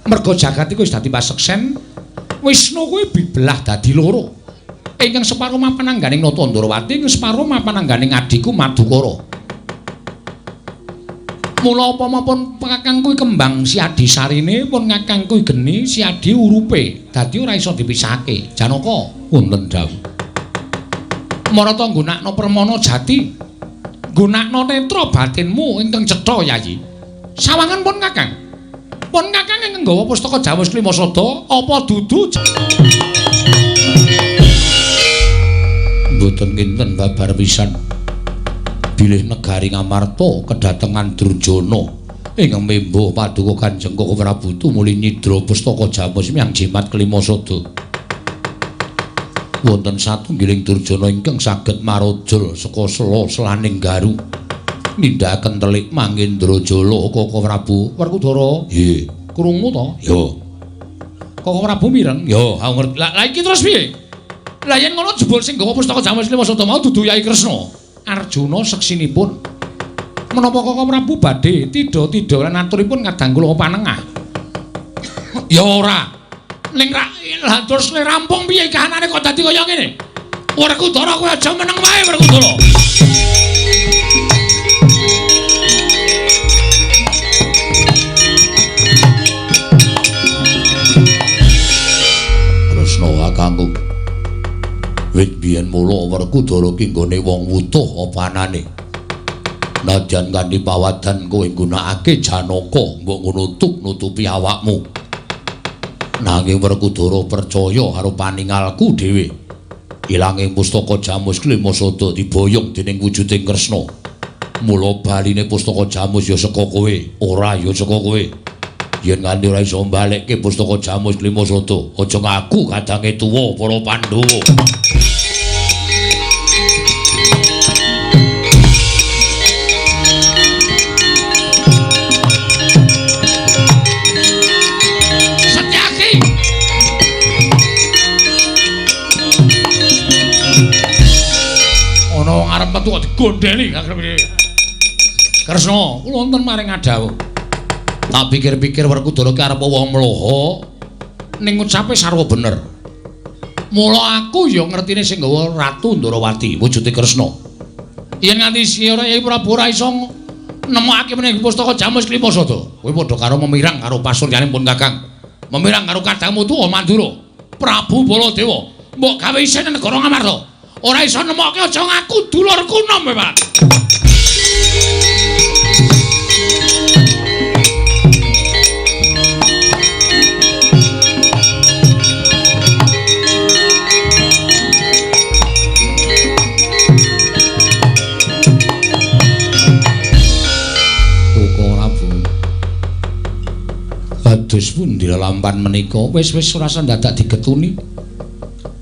Merga jagat iku wis dadi paseksen, Wisnu kuwi dibelah dadi loro. Ingkang separo mapan angganing Nata Ndorowati, ingkang separo mapan angganing adhiku Madukara. Mula apa pun Kakang kuwi kembang Siadi sarine, pun Kakang kuwi geni Siadi urupe, dadi ora iso dipisahake. Janaka wonten dawuh. Marata nggunakno permana jati. Nggunakno netra batinmu ingkang cetha, Yayi. Sawangan pun Kakang. Pun Kakang ingkang nggawa pustaka Jamus Klima Sada apa dudu? Mboten kinten babar pisan. Bilih negari Ngamarta kedatengan Durjana ingkang membo paduka Kanjeng Koko Prabu tumuli nyidra pustaka Jamus miyang jimat Klima Sada. Wonten satunggiling Durjana ingkang saged marojol saka sela selaning garu nindakaken telik Mangendrajala. Koko Prabu Werkudara, nggih, krungu to? Ya. Koko Prabu mireng? Ya, aku ngerti. Lah iki terus piye? Lah yen ngono jebul sing nggawa pustaka Jamus Klima Sada mau dudu Yai Kresna. Arjuna seksinipun. Menapa Koko Prabu badhe tidha-tidha lan aturipun kadang kula panengah? Ya ora. Ning lah terus le rampung piye kahanane kok dadi kaya ngene? Werkudara kowe aja meneng wae Werkudara. Kresna kakangku. Wit biyen mula Werkudara ki nggone wong wutuh apa anane. Nadyan kanthi pawadan kowe nggunakake Janaka mbok ngono tuk nutupi awakmu. Nanging Werkudara percaya karo paningalku dhewe. Ilanging pustaka Jamus Klima Sada diboyong dening wujuding Kresna. Mula baline pustaka Jamus ya saka kowe, ora ya saka kowe. Yen nganti ora iso mbalekke pustaka Jamus Klima Sada, aja ngaku kadange tuwa para Pandhawa. Metu kok digondheli karepe. Kresna, kula wonten maring adhawuh. Tak pikir-pikir Werkudara ki arep wong mloha ning ngucape sarwa bener. Mula aku ya ngertine sing nggawa Ratu Ndorowati wujude Kresna. Yen nganti ora Yai Prabu ora iso nemokake mening pustaka Jamus Klima Sada, kowe padha karo memirang karo pasuryane pun Kakang. Memirang karo kadangmu tuwa Mandura, Prabu Baladewa. Mbok gawe isin negara Ngamarta. Ora iso nemokke aja ngaku dulurku nom kowe, Pak. Koko Prabu. Kados pundi lelampan menika wis-wis ora ndadak digetuni.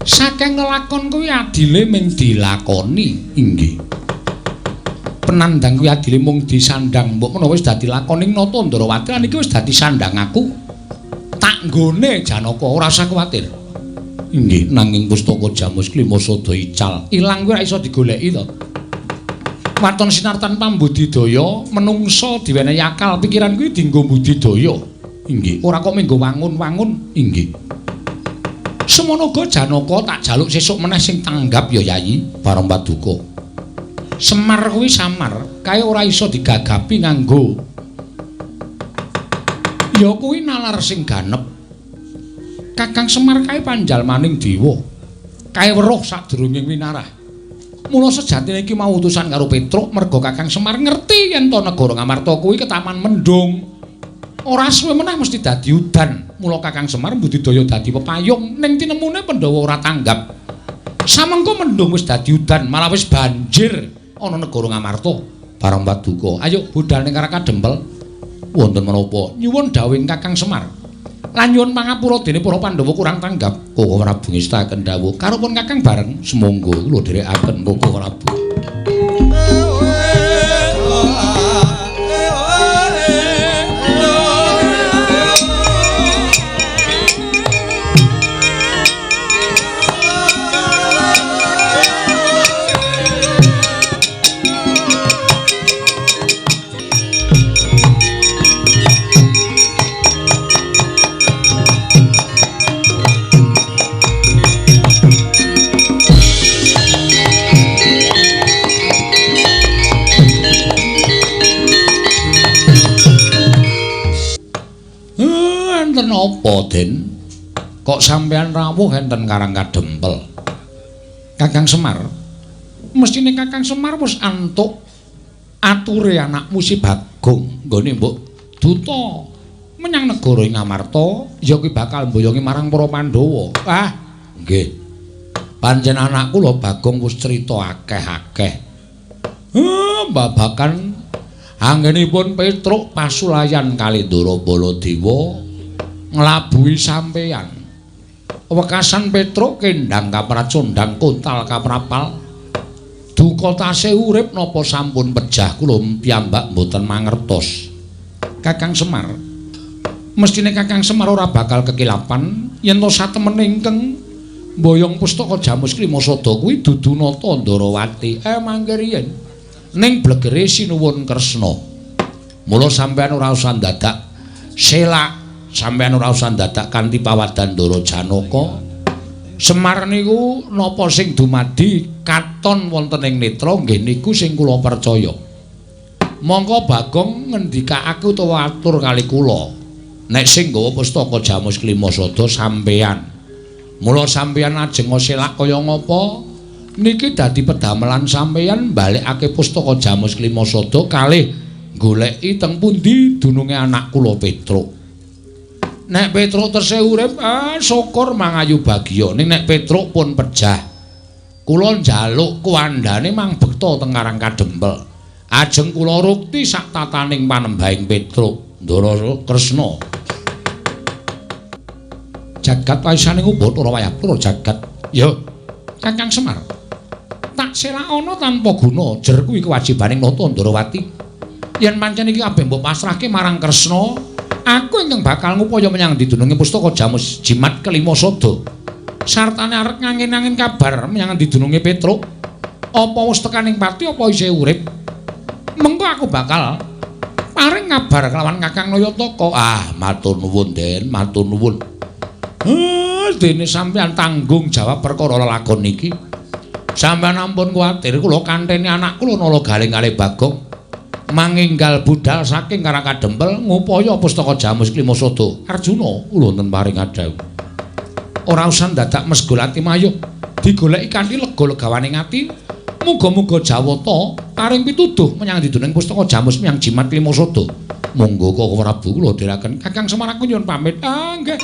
Saking nglakon kuwi adile mung dilakoni, inggih. Penandang kuwi adile mung disandang, mbok menawa wis dadi lakoning Nata Ndorowati lan iki wis dadi sandang aku. Tak nggone Janaka ora usah kuwatir. Inggih, nanging pustaka Jamus Klima Sada ical, ilang kuwi ora iso digoleki to. Waton sinartan pambudidaya, menungsa diwenehi akal pikiran kuwi dienggo budidaya. Inggih, ora kok menggo wangun-wangun, inggih. Semono uga Janaka tak jaluk sesuk meneh sing tanggap ya Yayi bareng paduka. Semar kuwi samar, kae ora iso digagapi nganggo. Ya kuwi nalar sing ganep. Kakang Semar kae panjalmaning dewa. Kae weruh sadurunge winarah. Mula sejatine iki mau utusan karo Petruk merga Kakang Semar ngerti yen to negara Ngamarta kuwi ketaman mendung. Ora suwe meneh mesti dadi udan. Mula Kakang Semar mbudidaya dadi pepayung ning tinemune Pandhawa ora tanggap. Samengko mendung wis dadi udan, malah wis banjir ana negara Ngamarta. Bareng paduka, ayo budal ning Karang Kadempel. Wonten menapa? Nyuwun dawuhing Kakang Semar. Lan nyuwun pangapura dene para Pandhawa kurang tanggap. Koko Prabu ngestaken dawuh karo pun Kakang bareng. Sumangga kula dherekaken Koko Prabu. Apa, Den? Kok sampean rawuh enten Karang Kadempel? Kakang Semar, Mestine Kakang Semar wis antuk ature anakmu si Bagong nggone mbok duta menyang negara ing Ngamarta, ya kuwi bakal mboyongi marang para Pandhawa. Ah, nggih. Pancen anak kula Bagong wis crita akeh-akeh. Babakan anggenipun Petruk pasulayan kali Ndara Baladewa nglabuhi sampeyan. Wekasan Petruk kendang kapracondang kontal kaprapal. Duka tasih urip napa sampun pejah kula piyambak mboten mangertos. Kakang Semar, mestine Kakang Semar ora bakal kekilapan yen to satemene ingkang mboyong pustaka Jamus Klimasada kuwi dudu Nata Ndarawati. Mangke riyen ning blegere Sinuwun Kresna. Mula sampeyan ora usah dadak selak, sampeyan ora usah dadak kanthi pawadan Ndara Janaka. Semar niku napa sing dumadi katon wonten ing netra nggih niku sing kula percaya. Mongko Bagong ngendikake utawa atur kali kula nek sing nggawa pustaka Jamus Klimasada sampeyan. Mula sampeyan ajeng selak kaya ngapa niki dadi pedamelan sampeyan balekake pustaka Jamus Klimasada kalih goleki teng pundi dununge anak kula Petruk. Nek Petruk tesih urip, syukur mangayu bagya. Ning nek Petruk pun pejah, kula njaluk kuwandane mang bekta teng Karang Kadempel. Ajeng kula rukti sak tataning panembahing Petruk Ndara Kresna. Jagat waisane Bathara wayah pura jagat. Ya, Kakang Semar. Tak selakana tanpa guna, jer kuwi kewajibaning Nata Ndarawati. Yen pancen iki kabeh mbok pasrahke marang Kresna, aku ingkang bakal ngupaya menyang didununge pustaka Jamus Jimat Klimasada. Sartane arep ngangin-angin kabar menyang didununge Petruk. Apa wis tekaning pati apa isih urip? Mengko aku bakal paring kabar kelawan Kakang Nayataka. Ah, matur nuwun, Den, matur nuwun. Dene sampeyan tanggung jawab perkara lelakon iki. Sampeyan ampun kuwatir, kula kanteni anak kula Nala Galing kalih Bagong manginggal budal saking Karang Kadempel ngupaya pustaka Jamus Klimasada. Arjuna kula wonten paring adhawuh. Ora usah dadak mesgul ati mayuh, digoleki kanthi lega legawaning ati. Muga-muga Jawata paring pituduh menyang diduning pustaka Jamus menyang Jimat Klimasada. Monggo Koko Prabu kula dherekaken. Kakang Semar aku nyuwun pamit. Ah, nggih.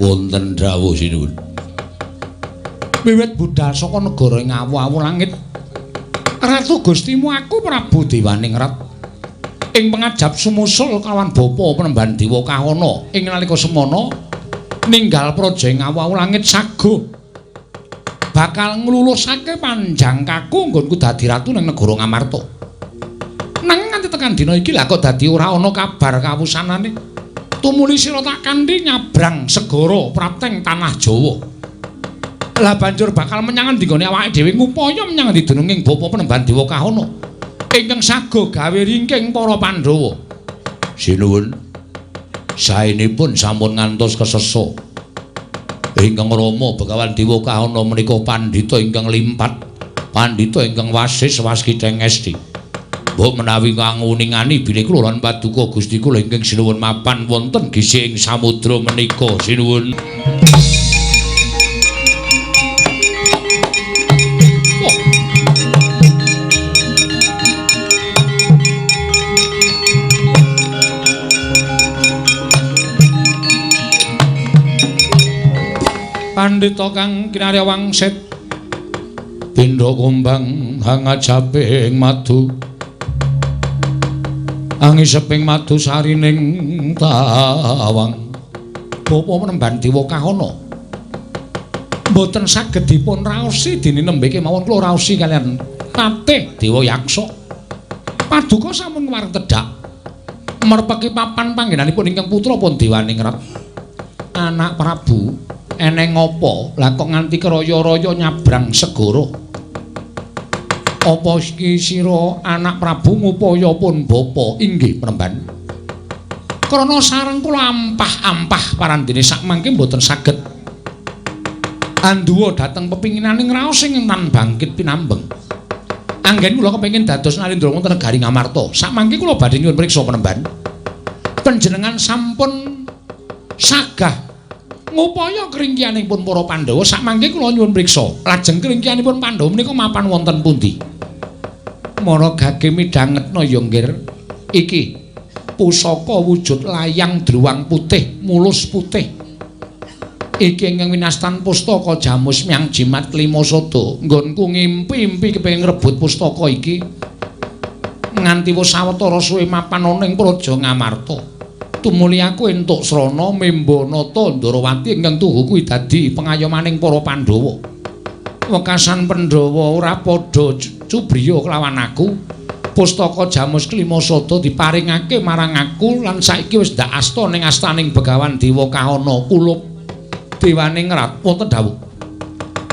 Wonten dawuh sinuwun. Wiwit budal saka negara ing awu-awu langit, Ratu Gustimu aku Prabu Dewaningrat ing pengajap sumusul kawan bapa Penemban Dewa Kahana ing nalika semana ninggal praja ing awu-awu langit sago bakal nglulusake panjang kaku nggonku dadi ratu ning negara Ngamarta. Nanging nganti tekan dina iki lha kok dadi ora ana kabar kawusanane. Tumuli sira tak kanthi nyabrang segara prapteng tanah Jawa. Lah banjur bakal menyang endi nggone awake dhewe ngupaya menyang endi dununging bapa Penemban Dewa Kahana ingkang sago gawe ringking para Pandhawa. Sinuwun, saenipun sampun ngantos kesesa. Ingkang Rama Begawan Dewa Kahana menika pandhita ingkang limpat, pandhita ingkang wasis waskiteng esti. Mbok menawi nguningani bilih kula lan paduka Gusti kula ingkang sinuwun mapan wonten gisih ing samudra menika sinuwun. Oh. Pandhita kang kinarya wangsit pindha kumbang hangajaping madu angiseping madu sarining tawang. Bapa penemban Dewa Kahana mboten saged dipun raosi dene nembe kemawon kula raosi kaliyan patih Dewa Yaksa. Paduka sampun wareng tedhak merpeki papan panggenanipun ingkang putra pun Dewaningrat. Anak Prabu eneng apa lah kok nganti keraya-raya nyabrang segara? Apa iki sira anak Prabu ngupaya pun bapa? Inggih penemban. Krana sareng kula ampah-ampah parandene sakmangke mboten saged anduwa dhateng pepinginaning raos ing tan bangkit pinambeng. Anggen kula kepengin dados Narendra wonten negari Ngamarta. Sakmangke kula badhe nyuwun priksa penemban. Panjenengan sampun sagah ngupaya kringkianipun para Pandhawa. Sakmangke kula nyuwun priksa. Lajeng kringkianipun Pandhawa menika mapan wonten pundi? Mara gage midhangetna ya nggir. Iki pusaka wujud layang druwang putih, mulus putih. Iki ingkang winastan pustaka Jamus Myang Jimat Klima Sada. Nggonku ngimpi-impi kepengin ngrebut pustaka iki. Nganti wis sawetara suwe mapan ana ing Praja Ngamarta. Tumuli aku entuk srana memba nata Ndarawati ingkang tuhu kuwi dadi pengayomaning para Pandhawa. Wekasan Pandhawa ora padha cubriya kelawan aku. Pustaka Jamus Klima Sada diparingake marang aku lan saiki wis ndak asta ning astaning Begawan Dewa Kahana kulup Dewaningrat. Wonten dawuh.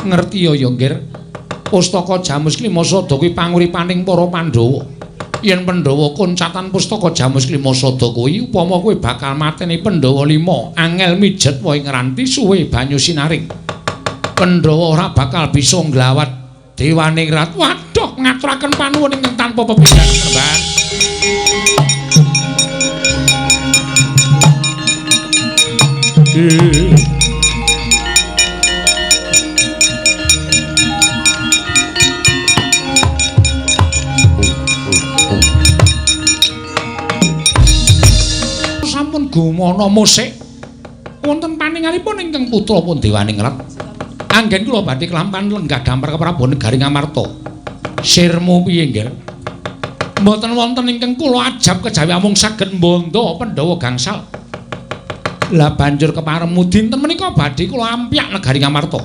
Ngerti ya nggir. Pustaka Jamus Klima Sada kuwi panguripaning para Pandhawa. Yen Pandhawa koncatan pustaka Jamus Klima Sada kuwi upama kowe bakal mateni Pandhawa 5, angel mijet wae ngranti suwe banyu sinaring. Pandhawa ora bakal bisa nglawat Dewaningrat. Waduh, ngaturaken panuwun ingkang tanpa pepindhan, Mbah. Sampun gumana musik wonten paningalipun ingkang putra pun Dewaningrat. Anggen kula badhe klampan lenggah dampar keprabon negari Ngamarta. Sirmu piye nggir? Mboten wonten ingkang kula ajab kejawi amung saged mbandha Pandhawa gangsal. Lah banjur keparemu dinten menika badhe kula ampyak negari Ngamarta.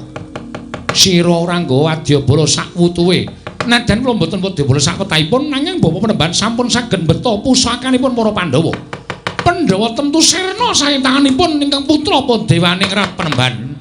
Sira ora nggawa wadyabala sakwutuhe. Najan kula mboten wadyabala sakwetahipun nanging bapa penemban sampun saged mbeta pusakanipun para Pandhawa. Pandhawa tentu sirna saking tanganipun ingkang putra pun Dewaningrat penemban.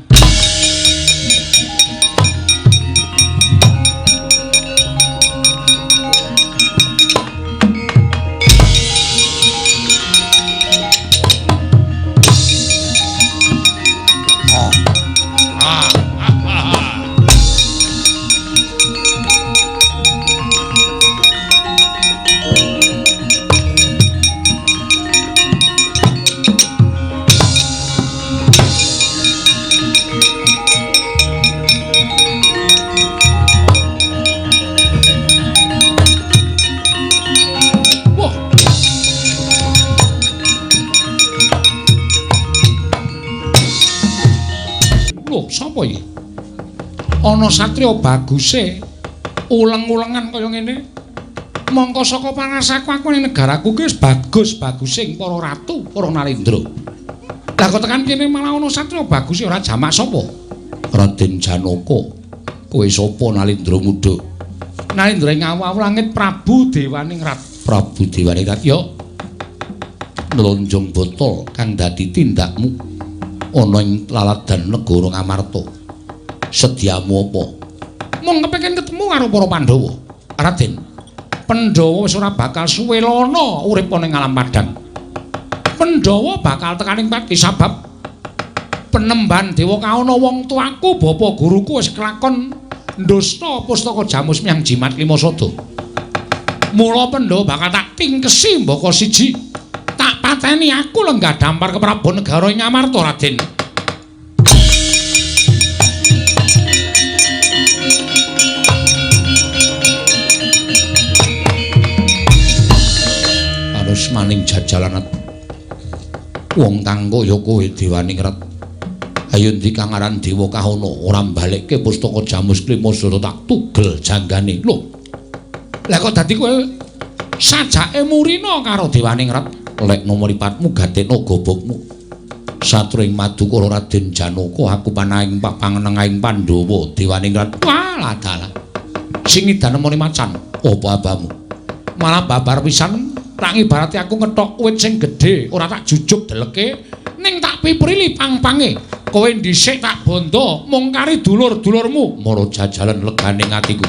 Ana satriya baguse uleng-ulengan kaya ngene. Mongko saka pangasaku aku ning negaraku ki wis bagus-bagusing para ratu, para narendra. Lah kok tekan kene malah ana satriya baguse ora jamak sapa? Raden Janaka. Kowe sapa Nalindra muda? Nalindra ing awu-awu langit Prabu Dewaningrat. Prabu Dewaningrat ya. Nlonjong botol kang dadi tindakmu ana ing laladan negara Ngamarta. Sediamu apa? Mung kepengin ketemu karo para Pandhawa. Raden, Pandhawa wis ora bakal suwe lana urip ana ing alam padang. Pandhawa bakal tekaning pati sabab penemban Dewa Kahana wong tuaku bapa guruku wis kelakon ndasta pustaka Jamus Myang Jimat Klima Sada. Mula Pandhawa bakal tak tingkesi mbaka siji. Tak pateni aku lenggah dampar ke Prabu Negara ing Ngamarta, Raden. Maning jajalanat wong kang kaya kowe Dewaningrat Ayo ndi kang aran Dewa Kahana ora mbalekke pustaka Jamus Klimasada tak tugel janggane. Lho. Lah kok dadi kowe sajake murina karo Dewaningrat? Lekno mripatmu gatekno gobokmu. Satring madukara Raden Janaka aku panahing pangenengahing Pandhawa Dewaningrat. Walah dalah. Sing idanemone macan apa abamu? Malah babar pisan tak ibarate aku ngethok wit sing gedhe ora tak jujuk deleke ning tak piprili pang-pange. Kowe dhisik tak bondo mung kari dulur-dulurmu mara jajalan legane atiku.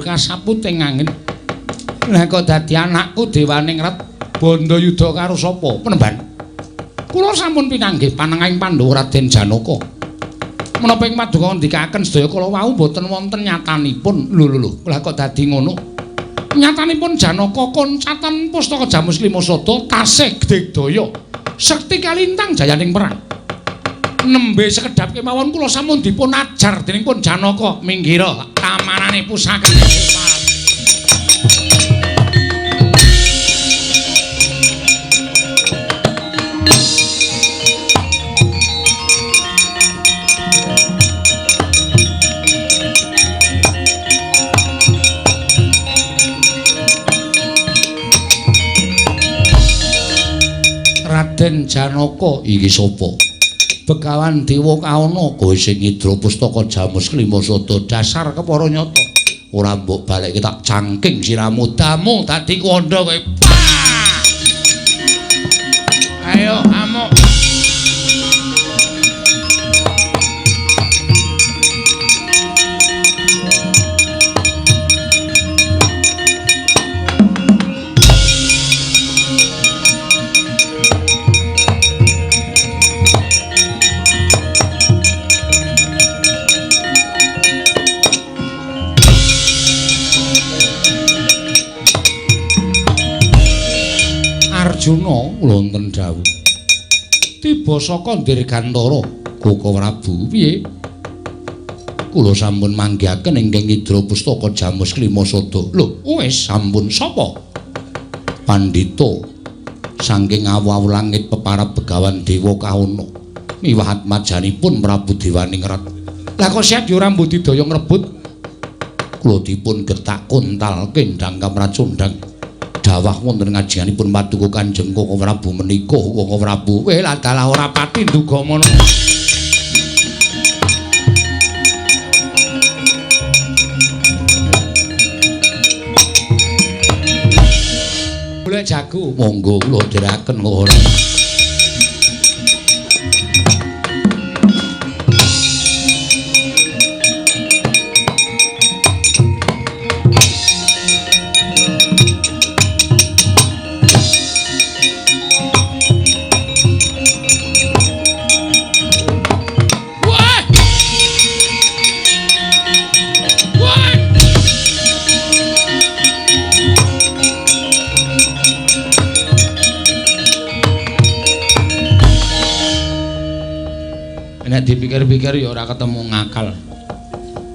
Kasaputing angin. Lah kok dadi anakku Dewaningrat Bandayuda karo sapa? Penemban. Kula sampun pinanggih panengahing Pandhawa Raden Janaka. Menapa ing paduka ngendikaken sedaya kala wau mboten wonten nyatanipun. Lho lho lho, lah kok dadi ngono? Nyatanipun Janaka koncatan pustaka Jamus Klimasada tasih digdaya. Sekti kalintang jayaning perang. Nembe sekedhap kemawon kula sampun dipun ajar dening pun Janaka minggiro tamanane pusakane. Raden Janaka iki sapa? Begawan Dewa Kahana kowe sing ngidra pustaka Jamus Klimasada dasar kepara nyata. Ora mbok balekke tak cangking siramu damu dadi kandha kowe. Ayo amuk. Arjuna wonten dawuh. Tiba saka Dirgantara, Koko Prabu, piye? Kula sampun manggihaken ingkang ngidra pustaka Jamus Klimasada. Lho, wis sampun sapa? Pandhita saking awu-awu langit peparab Begawan Dewa Kahana miwah atmajanipun Prabu Dewaningrat. Lah kok siap ora mbudidaya ngrebut? Kula dipun gertak kontal kendhang kamracundhang. Gawah wonten ngajenganipun Paduka Kanjeng Koko Prabu menika Koko Prabu. Weh ladalah ora pati nduga mono. Golek jago, monggo kula dherekaken ora. Nek dipikir-pikir ya ora ketemu ngakal.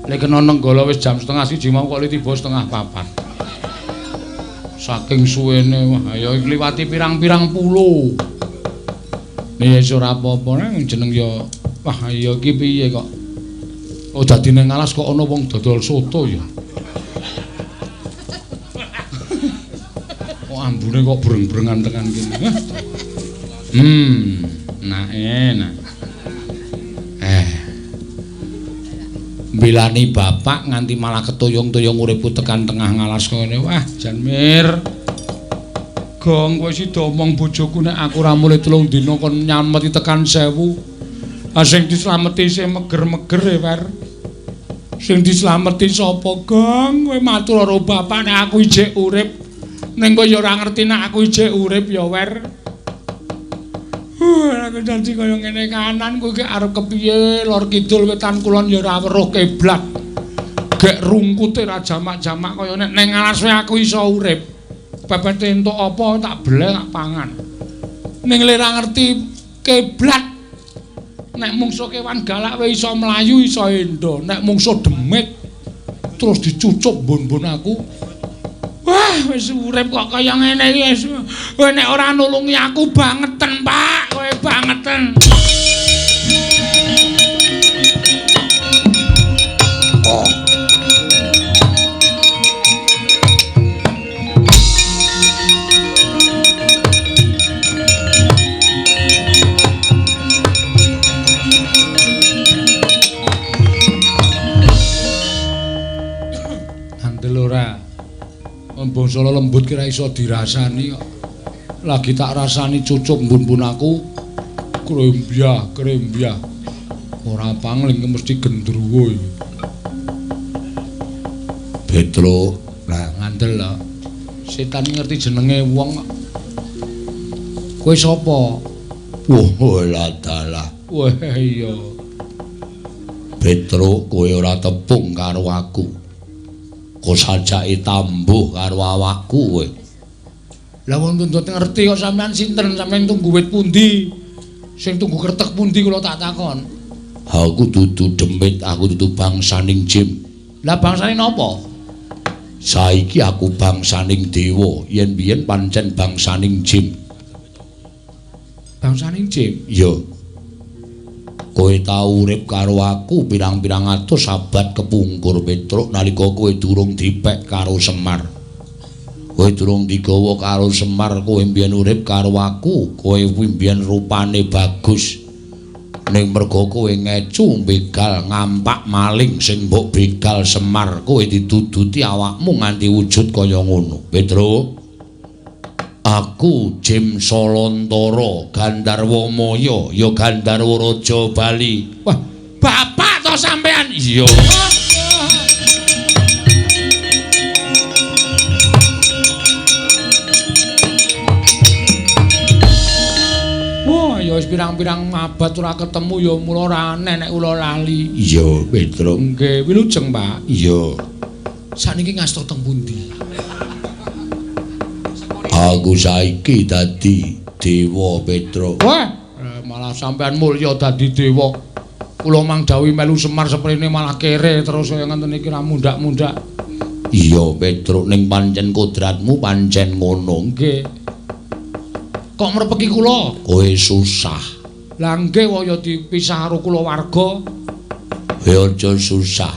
Lek kena nenggala wis jam 12:30 mau kok tiba 3:30. Saking suwene wah ya ngliwati pirang-pirang pulo. Nek wis ora apa-apa nang jeneng ya wah ya iki piye kok. Oh dadi nang alas kok ana wong dodol soto ya. Kok ambune kok breng-brengan tekan kene. Nah enak. Bilani bapak nganti malah ketuyung-tuyung uripku tekan tengah ngalas ngene. Wah, jan mir. Gong kowe sida omong bojoku nek aku ora mulih 3 dina kon nyameti tekan 1000. Ah sing dislameti sing meger-meger e, Wer. Sing dislameti sapa, Gong? Kowe matur karo bapak nek aku ijek urip. Ning kowe ya ora ngerti nek aku ijek urip ya, Wer. Aku janji kaya ngene kanan kowe iki arep kepiye lor kidul wetan kulon ya ora weruh kiblat. Gek rungkute ra jamak-jamak kaya nek ning alas wae aku iso urip. Pepete entuk apa tak beleh tak pangan. Ning le ra ngerti kiblat. Nek mungsuh kewan galak wae iso mlayu iso endo, nek mungsuh demit terus dicucup mbon-mbon aku. Wah, wis urip kok kaya ngene iki wis. Kowe nek ora nulungi aku bangeten, Pak. Kowe bangeten. Oh. Andel ora. Bangsa lembut kira iso dirasani kok. Lagi tak rasani cucup mbun-mbun aku krembyah krembyah. Ora pangling mesti gendruwo iki. Petro, lah ngandel lho. Setan ngerti jenenge wong kok. Kowe sapa? Wah, ladalah. Wah iya. Petro, kowe ora tepung karo aku. Kok sajake tambuh karo awakku kowe. Lah wong tuntut ngerti kok sampean sinten, sampean tunggu wit pundi? Sing tunggu kertek pundi kula tak takon. Aku dudu demit, aku dudu bangsaning jim. Lah bangsane napa? Saiki aku bangsaning dewa, yen biyen pancen bangsaning jim. Bangsaning jim? Iya. Kowe tau urip karo aku pirang-pirang atus abad kepungkur Petruk nalika kowe durung dipek karo Semar. Kowe durung digawa karo Semar, kowe mbiyen urip karo aku, kowe mbiyen rupane bagus. Ning merga kowe ngecu begal ngampak maling sing mbok begal Semar, kowe dituduti awakmu nganti wujud kaya ngono. Petruk, aku Jim Solontara, Gandharwa Maya, ya Gandharwa Raja Bali. Wah, bapak to sampean? Iya. Wah, ya wis pirang-pirang abad ora ketemu ya mula ora aneh nek kula lali. Iya, Petruk. Nggih, wilujeng, Pak. Iya. Sakniki ngasta teng pundi? Aku saiki dadi dewa, Petruk. Wah, malah sampean mulya dadi dewa. Kula mang dawuhi melu Semar seprene malah kere terus kaya ngenten iki ra mundhak-mundhak. Iya, Petruk, ning pancen kodratmu pancen ngono. Nggih. Kok mrepeki kula? Kowe susah. Lah nggih waya dipisah karo kulawarga. Kowe aja susah.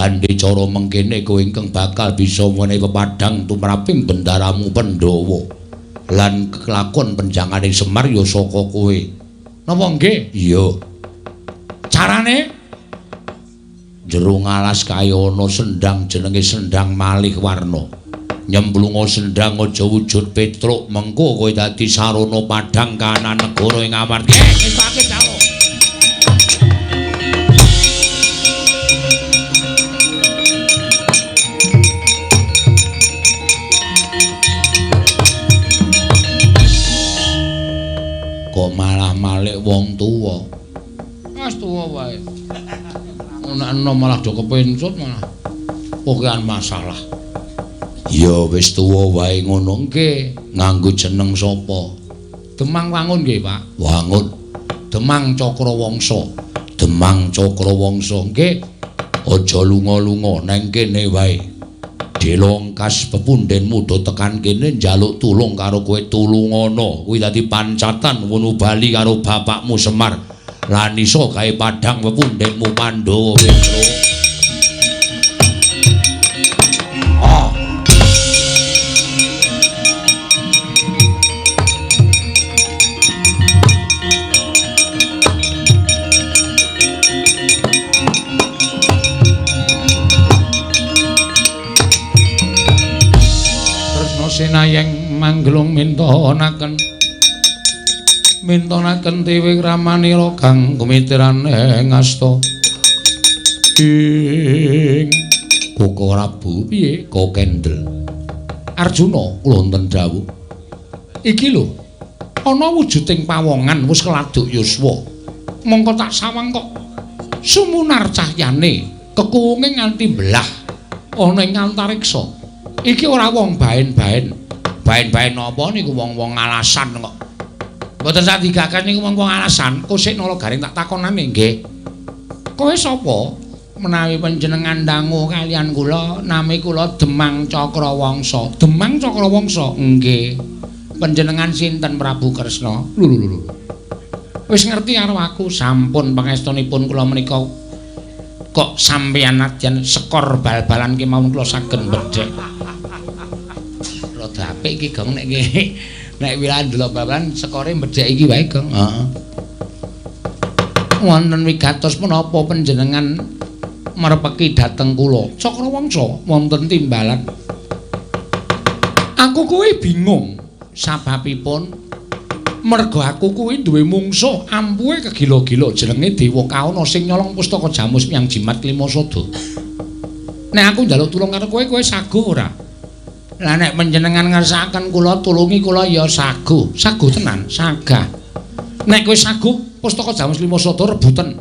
Kanthi cara mengkene kowe ingkang bakal bisa menehi pepadhang tumraping bendaramu Pandhawa. Lan kelakon penjangane Semar ya saka kowe. Napa nggih? Iya. Carane? Jero ngalas kaya ana sendang jenenge Sendang Malih Warna. Nyemplunga sendang aja wujud Petruk, mengko kowe dadi sarana padhang kahanan negara ing Amarta. Ngesake dawuh. Kok malah malik wong tuwa. Wis tuwa wae. Nek enom malah do kepencut malah pokokan masalah. Ya wis tuwa wae ngono nggih. Nganggo jeneng sapa? Demang Wangun nggih, Pak. Wangun. Demang Cakrawangsa. Demang Cakrawangsa nggih. Aja lunga-lunga nang kene wae. Delongkas pepundhenmu do tekan kene njaluk tulung karo kowe, tulungana. Kuwi dadi pancatan wunu bali karo bapakmu Semar. Lan iso gawe padhang pepundhenmu Pandhawa Petruk. Oh. Tresna sinayeng manggelung mintonaken mintonaken tiwi ramanira kang gumitirane ngasta ing Koko Prabu piye kok kendel Arjuna kula wonten dawuh iki lho ana wujuding pawongan wis keladuk yuswa mongko tak sawang kok sumunar cahyane kekuwunge nganti belah ana ing antariksa iki ora wong baen-baen baen-baen apa niku wong-wong alasan kok mboten sak digagas niku wong-wong alasan kusik nala garing tak takonane nggih kowe sapa menawi panjenengan dangu kalian kula nami kula Demang Cakrawangsa. Demang Cakrawangsa nggih panjenengan sinten Prabu Kresna? Lho lho lho wis ngerti karo aku sampun pangestunipun kula menika kok sampeyan nadyan skor bal-balan kemawon kula saged bedhek rada apik iki Gong nek nek wilahan delok bal-balan skore bedhek iki wae Gong. Heeh. Wonten wigatos menapa panjenengan merpeki dhateng kula Cakrawangsa wonten timbalan. Aku kuwi bingung sababipun merga aku kuwi duwe mungsuh ampuhe kegila-gila jenenge Dewa Kauna sing nyolong pustaka Jamus Miang Jimat Klimasada. Nek aku njaluk tulung karo kowe, kowe saguh ora? Lah nek panjenengan ngersakaken kula tulungi kula ya saguh. Saguh tenan, sagah. Nek kowe saguh pustaka Jamus Klimasada rebuten.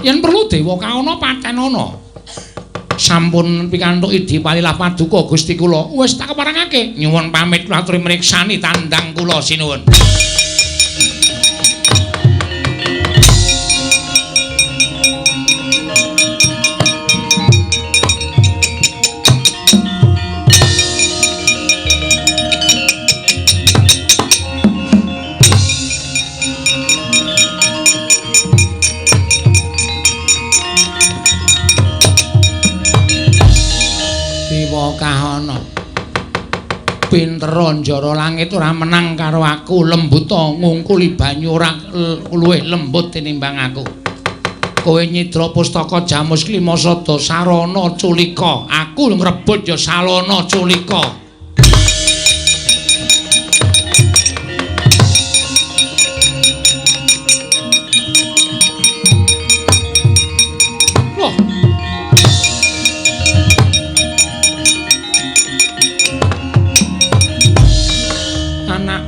Yen perlu Dewa Kauna patenana. Sampun pikantuk idi palilah paduka Gusti kula, wis tak keparengake. Nyuwun pamit kula aturi mriksani tandang kula sinuwun. Kahana pinter njara langit ora menang karo aku lembuta ngungkuli banyu ora luwih lembut tinimbang aku. Kowe nyidra pustaka Jamus Klimasada sarana culika, aku ngrebut ya salana culika.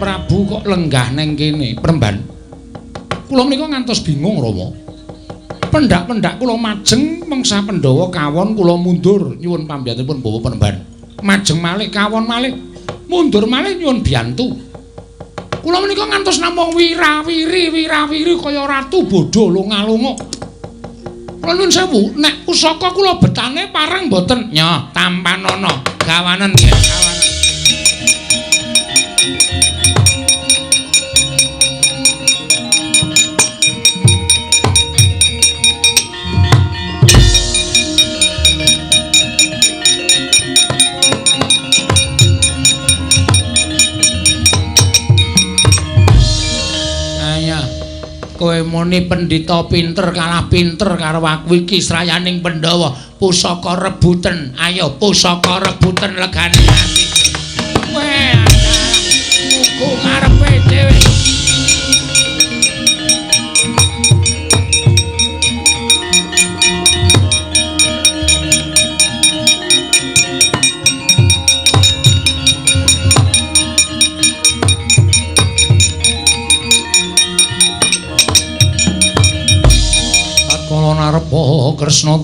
Prabu kok lenggah neng kene, Premban. Kula menika ngantos bingung, Rama. Pendak-pendak kula majeng mengsa Pandhawa kawon kula mundur nyuwun pambiyantunipun Bawa Premban. Majeng malih kawon malih, mundur malih nyuwun biyantu. Kula menika ngantos namung wirawiri wirawiri kaya ratu bodho lunga-lunga. Kula nyuwun sewu, nek pusaka kula betane pareng mboten? Nyoh, tampanana, gawanen ya, gawanen. Kowe muni pendhita pinter kalah pinter karo aku iki srayaning Pandhawa. Pusaka rebuten. Ayo pusaka rebuten legane ati. Kowe muku ngarepe dhewe. Narepa Kresna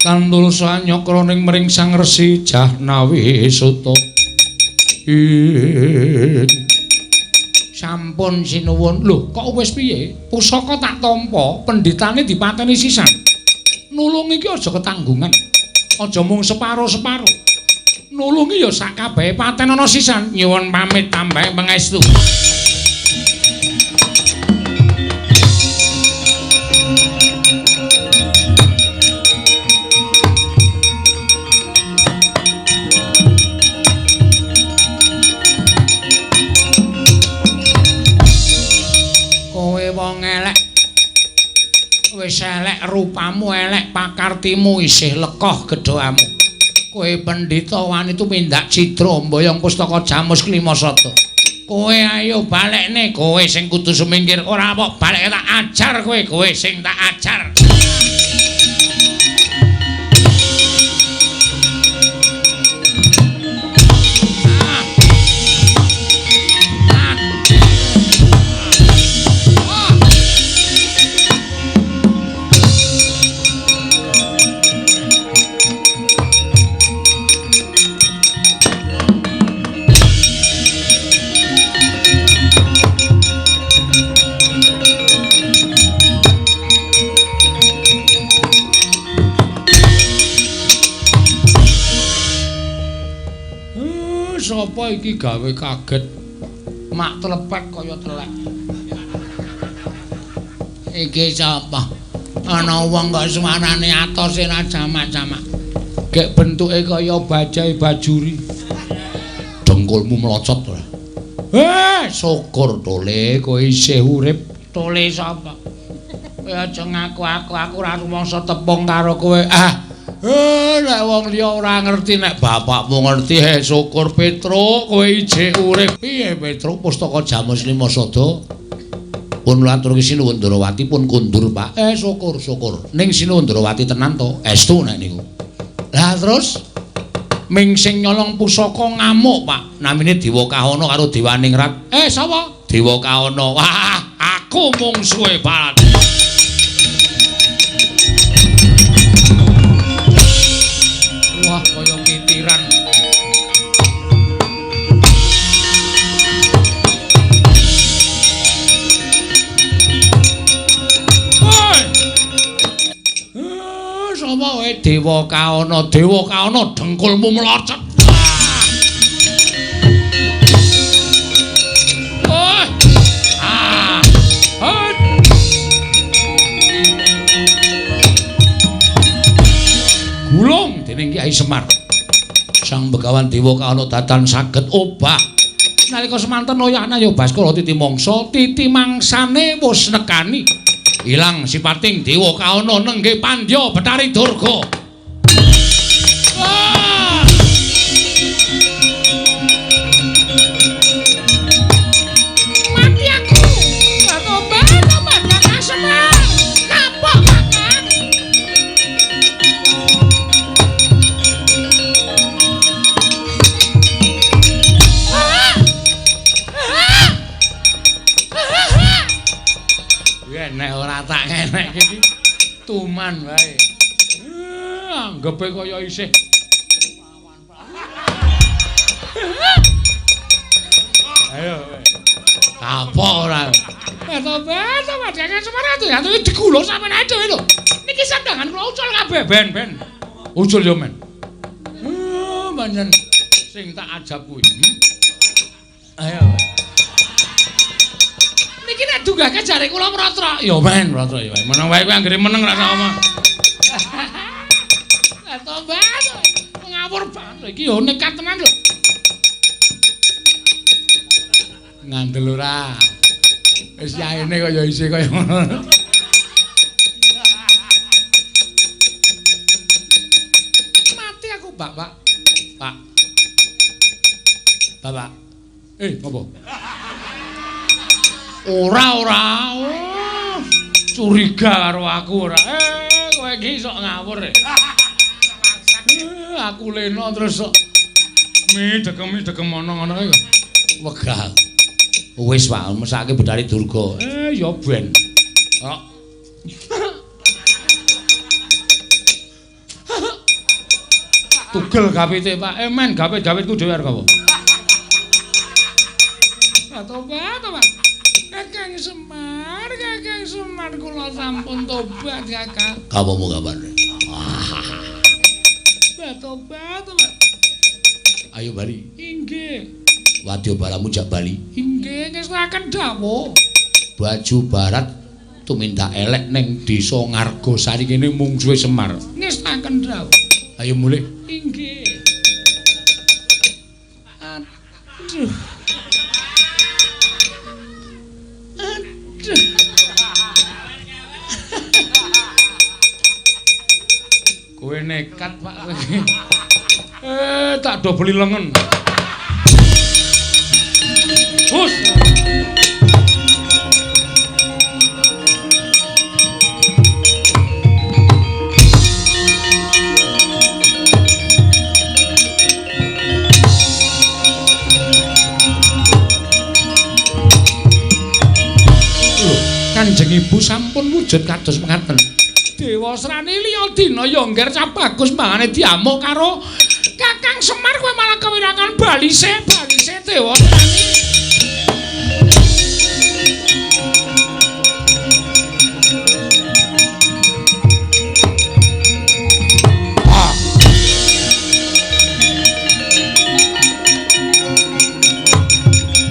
tandul sanyakra ning mring Sang Resi Jahnawi Suta. Sampun sinuwun. Lho, kok wis piye? Pusaka tak tampa, pendhitane dipateni sisan. Nulung iki aja ketanggungan. Aja mung separo-separo. Nulungi ya sak kabehe paten ana sisan. Nyuwun pamit tambahe pangestu. Wis elek rupamu, elek pakartimu, isih lekoh gedhoamu. Kowe pendhita wani tumindak cidra mboyong pustaka Jamus Klimasada. Kowe ayo balekne, kowe sing kudu sumingkir. Ora kok baleke tak ajar kowe, kowe sing tak ajar. Sapa iki gawe kaget? Mak telepek kaya telek. Iki sapa? Ana wong kok suarane atos ora jamak-jamak. Gek bentuke kaya bajai bajuri. Dengkulmu mlocot ora? Syukur tole kowe isih urip. Tole sapa? Kowe aja ngaku aku ora rumangsa tepung karo kowe. Nek wong liya ora ngerti, nek bapakmu ngerti. Syukur Petruk kowe isih urip. Piye Petruk pustaka Jamus Limasada? Pun atur Sinuwun Ndrawati pun kundur, Pak. Syukur syukur. Ning Sinuwun Ndrawati tenan to? Estu nek niku. Lah terus ming sing nyolong pusaka ngamuk, Pak. Namine Dewa Kahana karo Dewaningrat. Sapa? Dewa Kahana. Wah, aku mungsuhe Barat. Wah, kaya kitiran. Woi. Sapa kowe Dewa Kahana? Dewa Kahana dengkulmu mlocot. Gulung dening Kyai Semar. Sang Begawan Dewa Kahana datan saged obah. Nalika semanten oyahna ya Baskara titi mangsa, titi mangsane wis nekani. Ilang sipating Dewa Kahana nenggih pandya Bathari Durga. Mati aku. Tobat, Kakang Semar. Kapok Kakang. Nek ora tak ngenek iki tuman wae. Anggepe kaya isih. Ayo kowe. Kapok ora. Tobat, Kakang Semar atuh ya digulung sampeyan ae dhewe lho. Niki sandangan kula ucul kabeh ben. Ucul yo men. Pancen sing tak ajab kuwi. Ayo. Niki nek dunggahke jare kula mrotrok. Ya men, mrotrok ya. Meneng wae kowe anggere meneng ra sama. Tobat, ngawur banget iki yo nekat tenan lho. Ngandel ora. Wis yaene kaya isih kaya ngono. Mati aku, Pak, Pak. Pak. Bapak. Ngopo? Ora, ora. Oh, curiga karo aku ora. Kowe iki sok ngawur. Aku leno terus sok mi degem ana ngono iki. Wegah. Wis, Pak, mesake Bedari Durga. Ya ben. Kok. Tugel gapite, Pak. Men gapit-gapitku dhewe arep apa? Tobat, tobat. Kakang Semar, Kakang Semar kula sampun tobat, Kakang. Kapamu kabar? Tobat, tobat. Ayo bali. Inggih. Wadya balamu jak bali. Inggih, ngestokaken dawuh. Baju barat tumindak elek ning desa Ngargosari kene mungsuhe Semar. Ngestokaken dawuh. Ayo mulih. Inggih. Aduh. Aduh. Kowe nekat, Pak, kowe. Tak dobeli lengen. Hus. Kanjeng Ibu sampun wujud kados mekaten. Dewasrani liya dina ya ngger cah bagus mangane diamuk karo Kakang Semar kowe malah kewirangan balise, balise Dewasrani.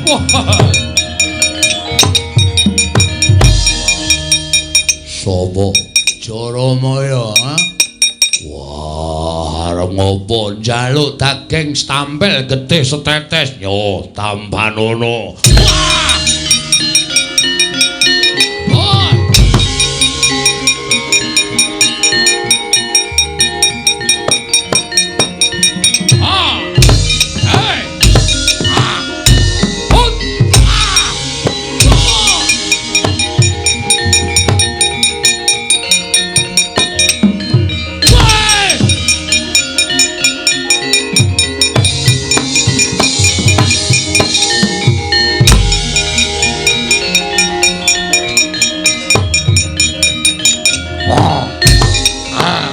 Wah. Sopo? Jaramaya, ha? Wah, arep ngopo njaluk daging stampel getih setetes? Yo, tampanono. Wah! Oh! Ah! Hey! Ah! Hut! Ah! Oh! Woi! Woi! Ah! Ah!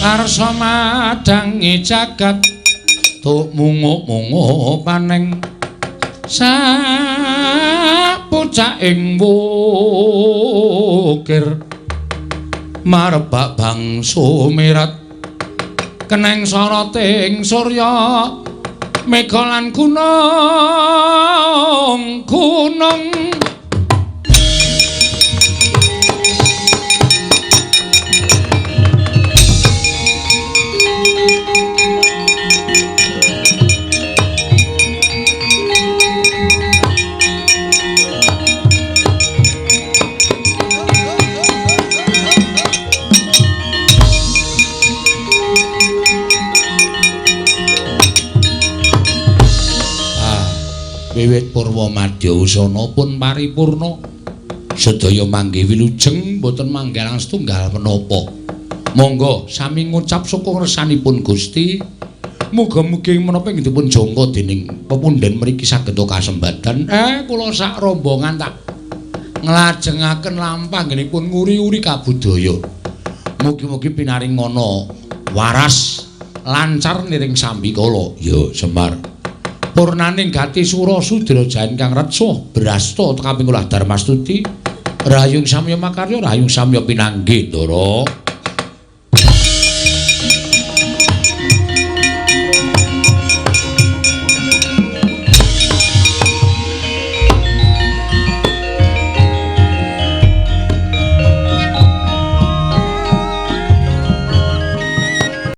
Karsa madangi jagat Tuk munguk-munguk paneng sapucaking wukir marbak bangsa mirat keneng soroting surya mega lan gunung gunung. Wiwit purwa madya usana pun paripurna sedaya manggih wilujeng boten manggalang setunggal menapa. Monggo sami ngucap sukung resanipun Gusti. Muga-mugi menapa ing dipun jangka dening pepundhen mriki saged kasembadan. Kula sak rombongan tak nglajengaken lampah nggenipun nguri-uri kabudaya. Mugi-mugi pinaring ana waras lancar niring sambikala. Ya, Semar. Purnaning gati sura sudra jayan kang retsuh brasta kaping kula Darmastuti rahayung samya makarya rahayung samya pinanggih Ndara.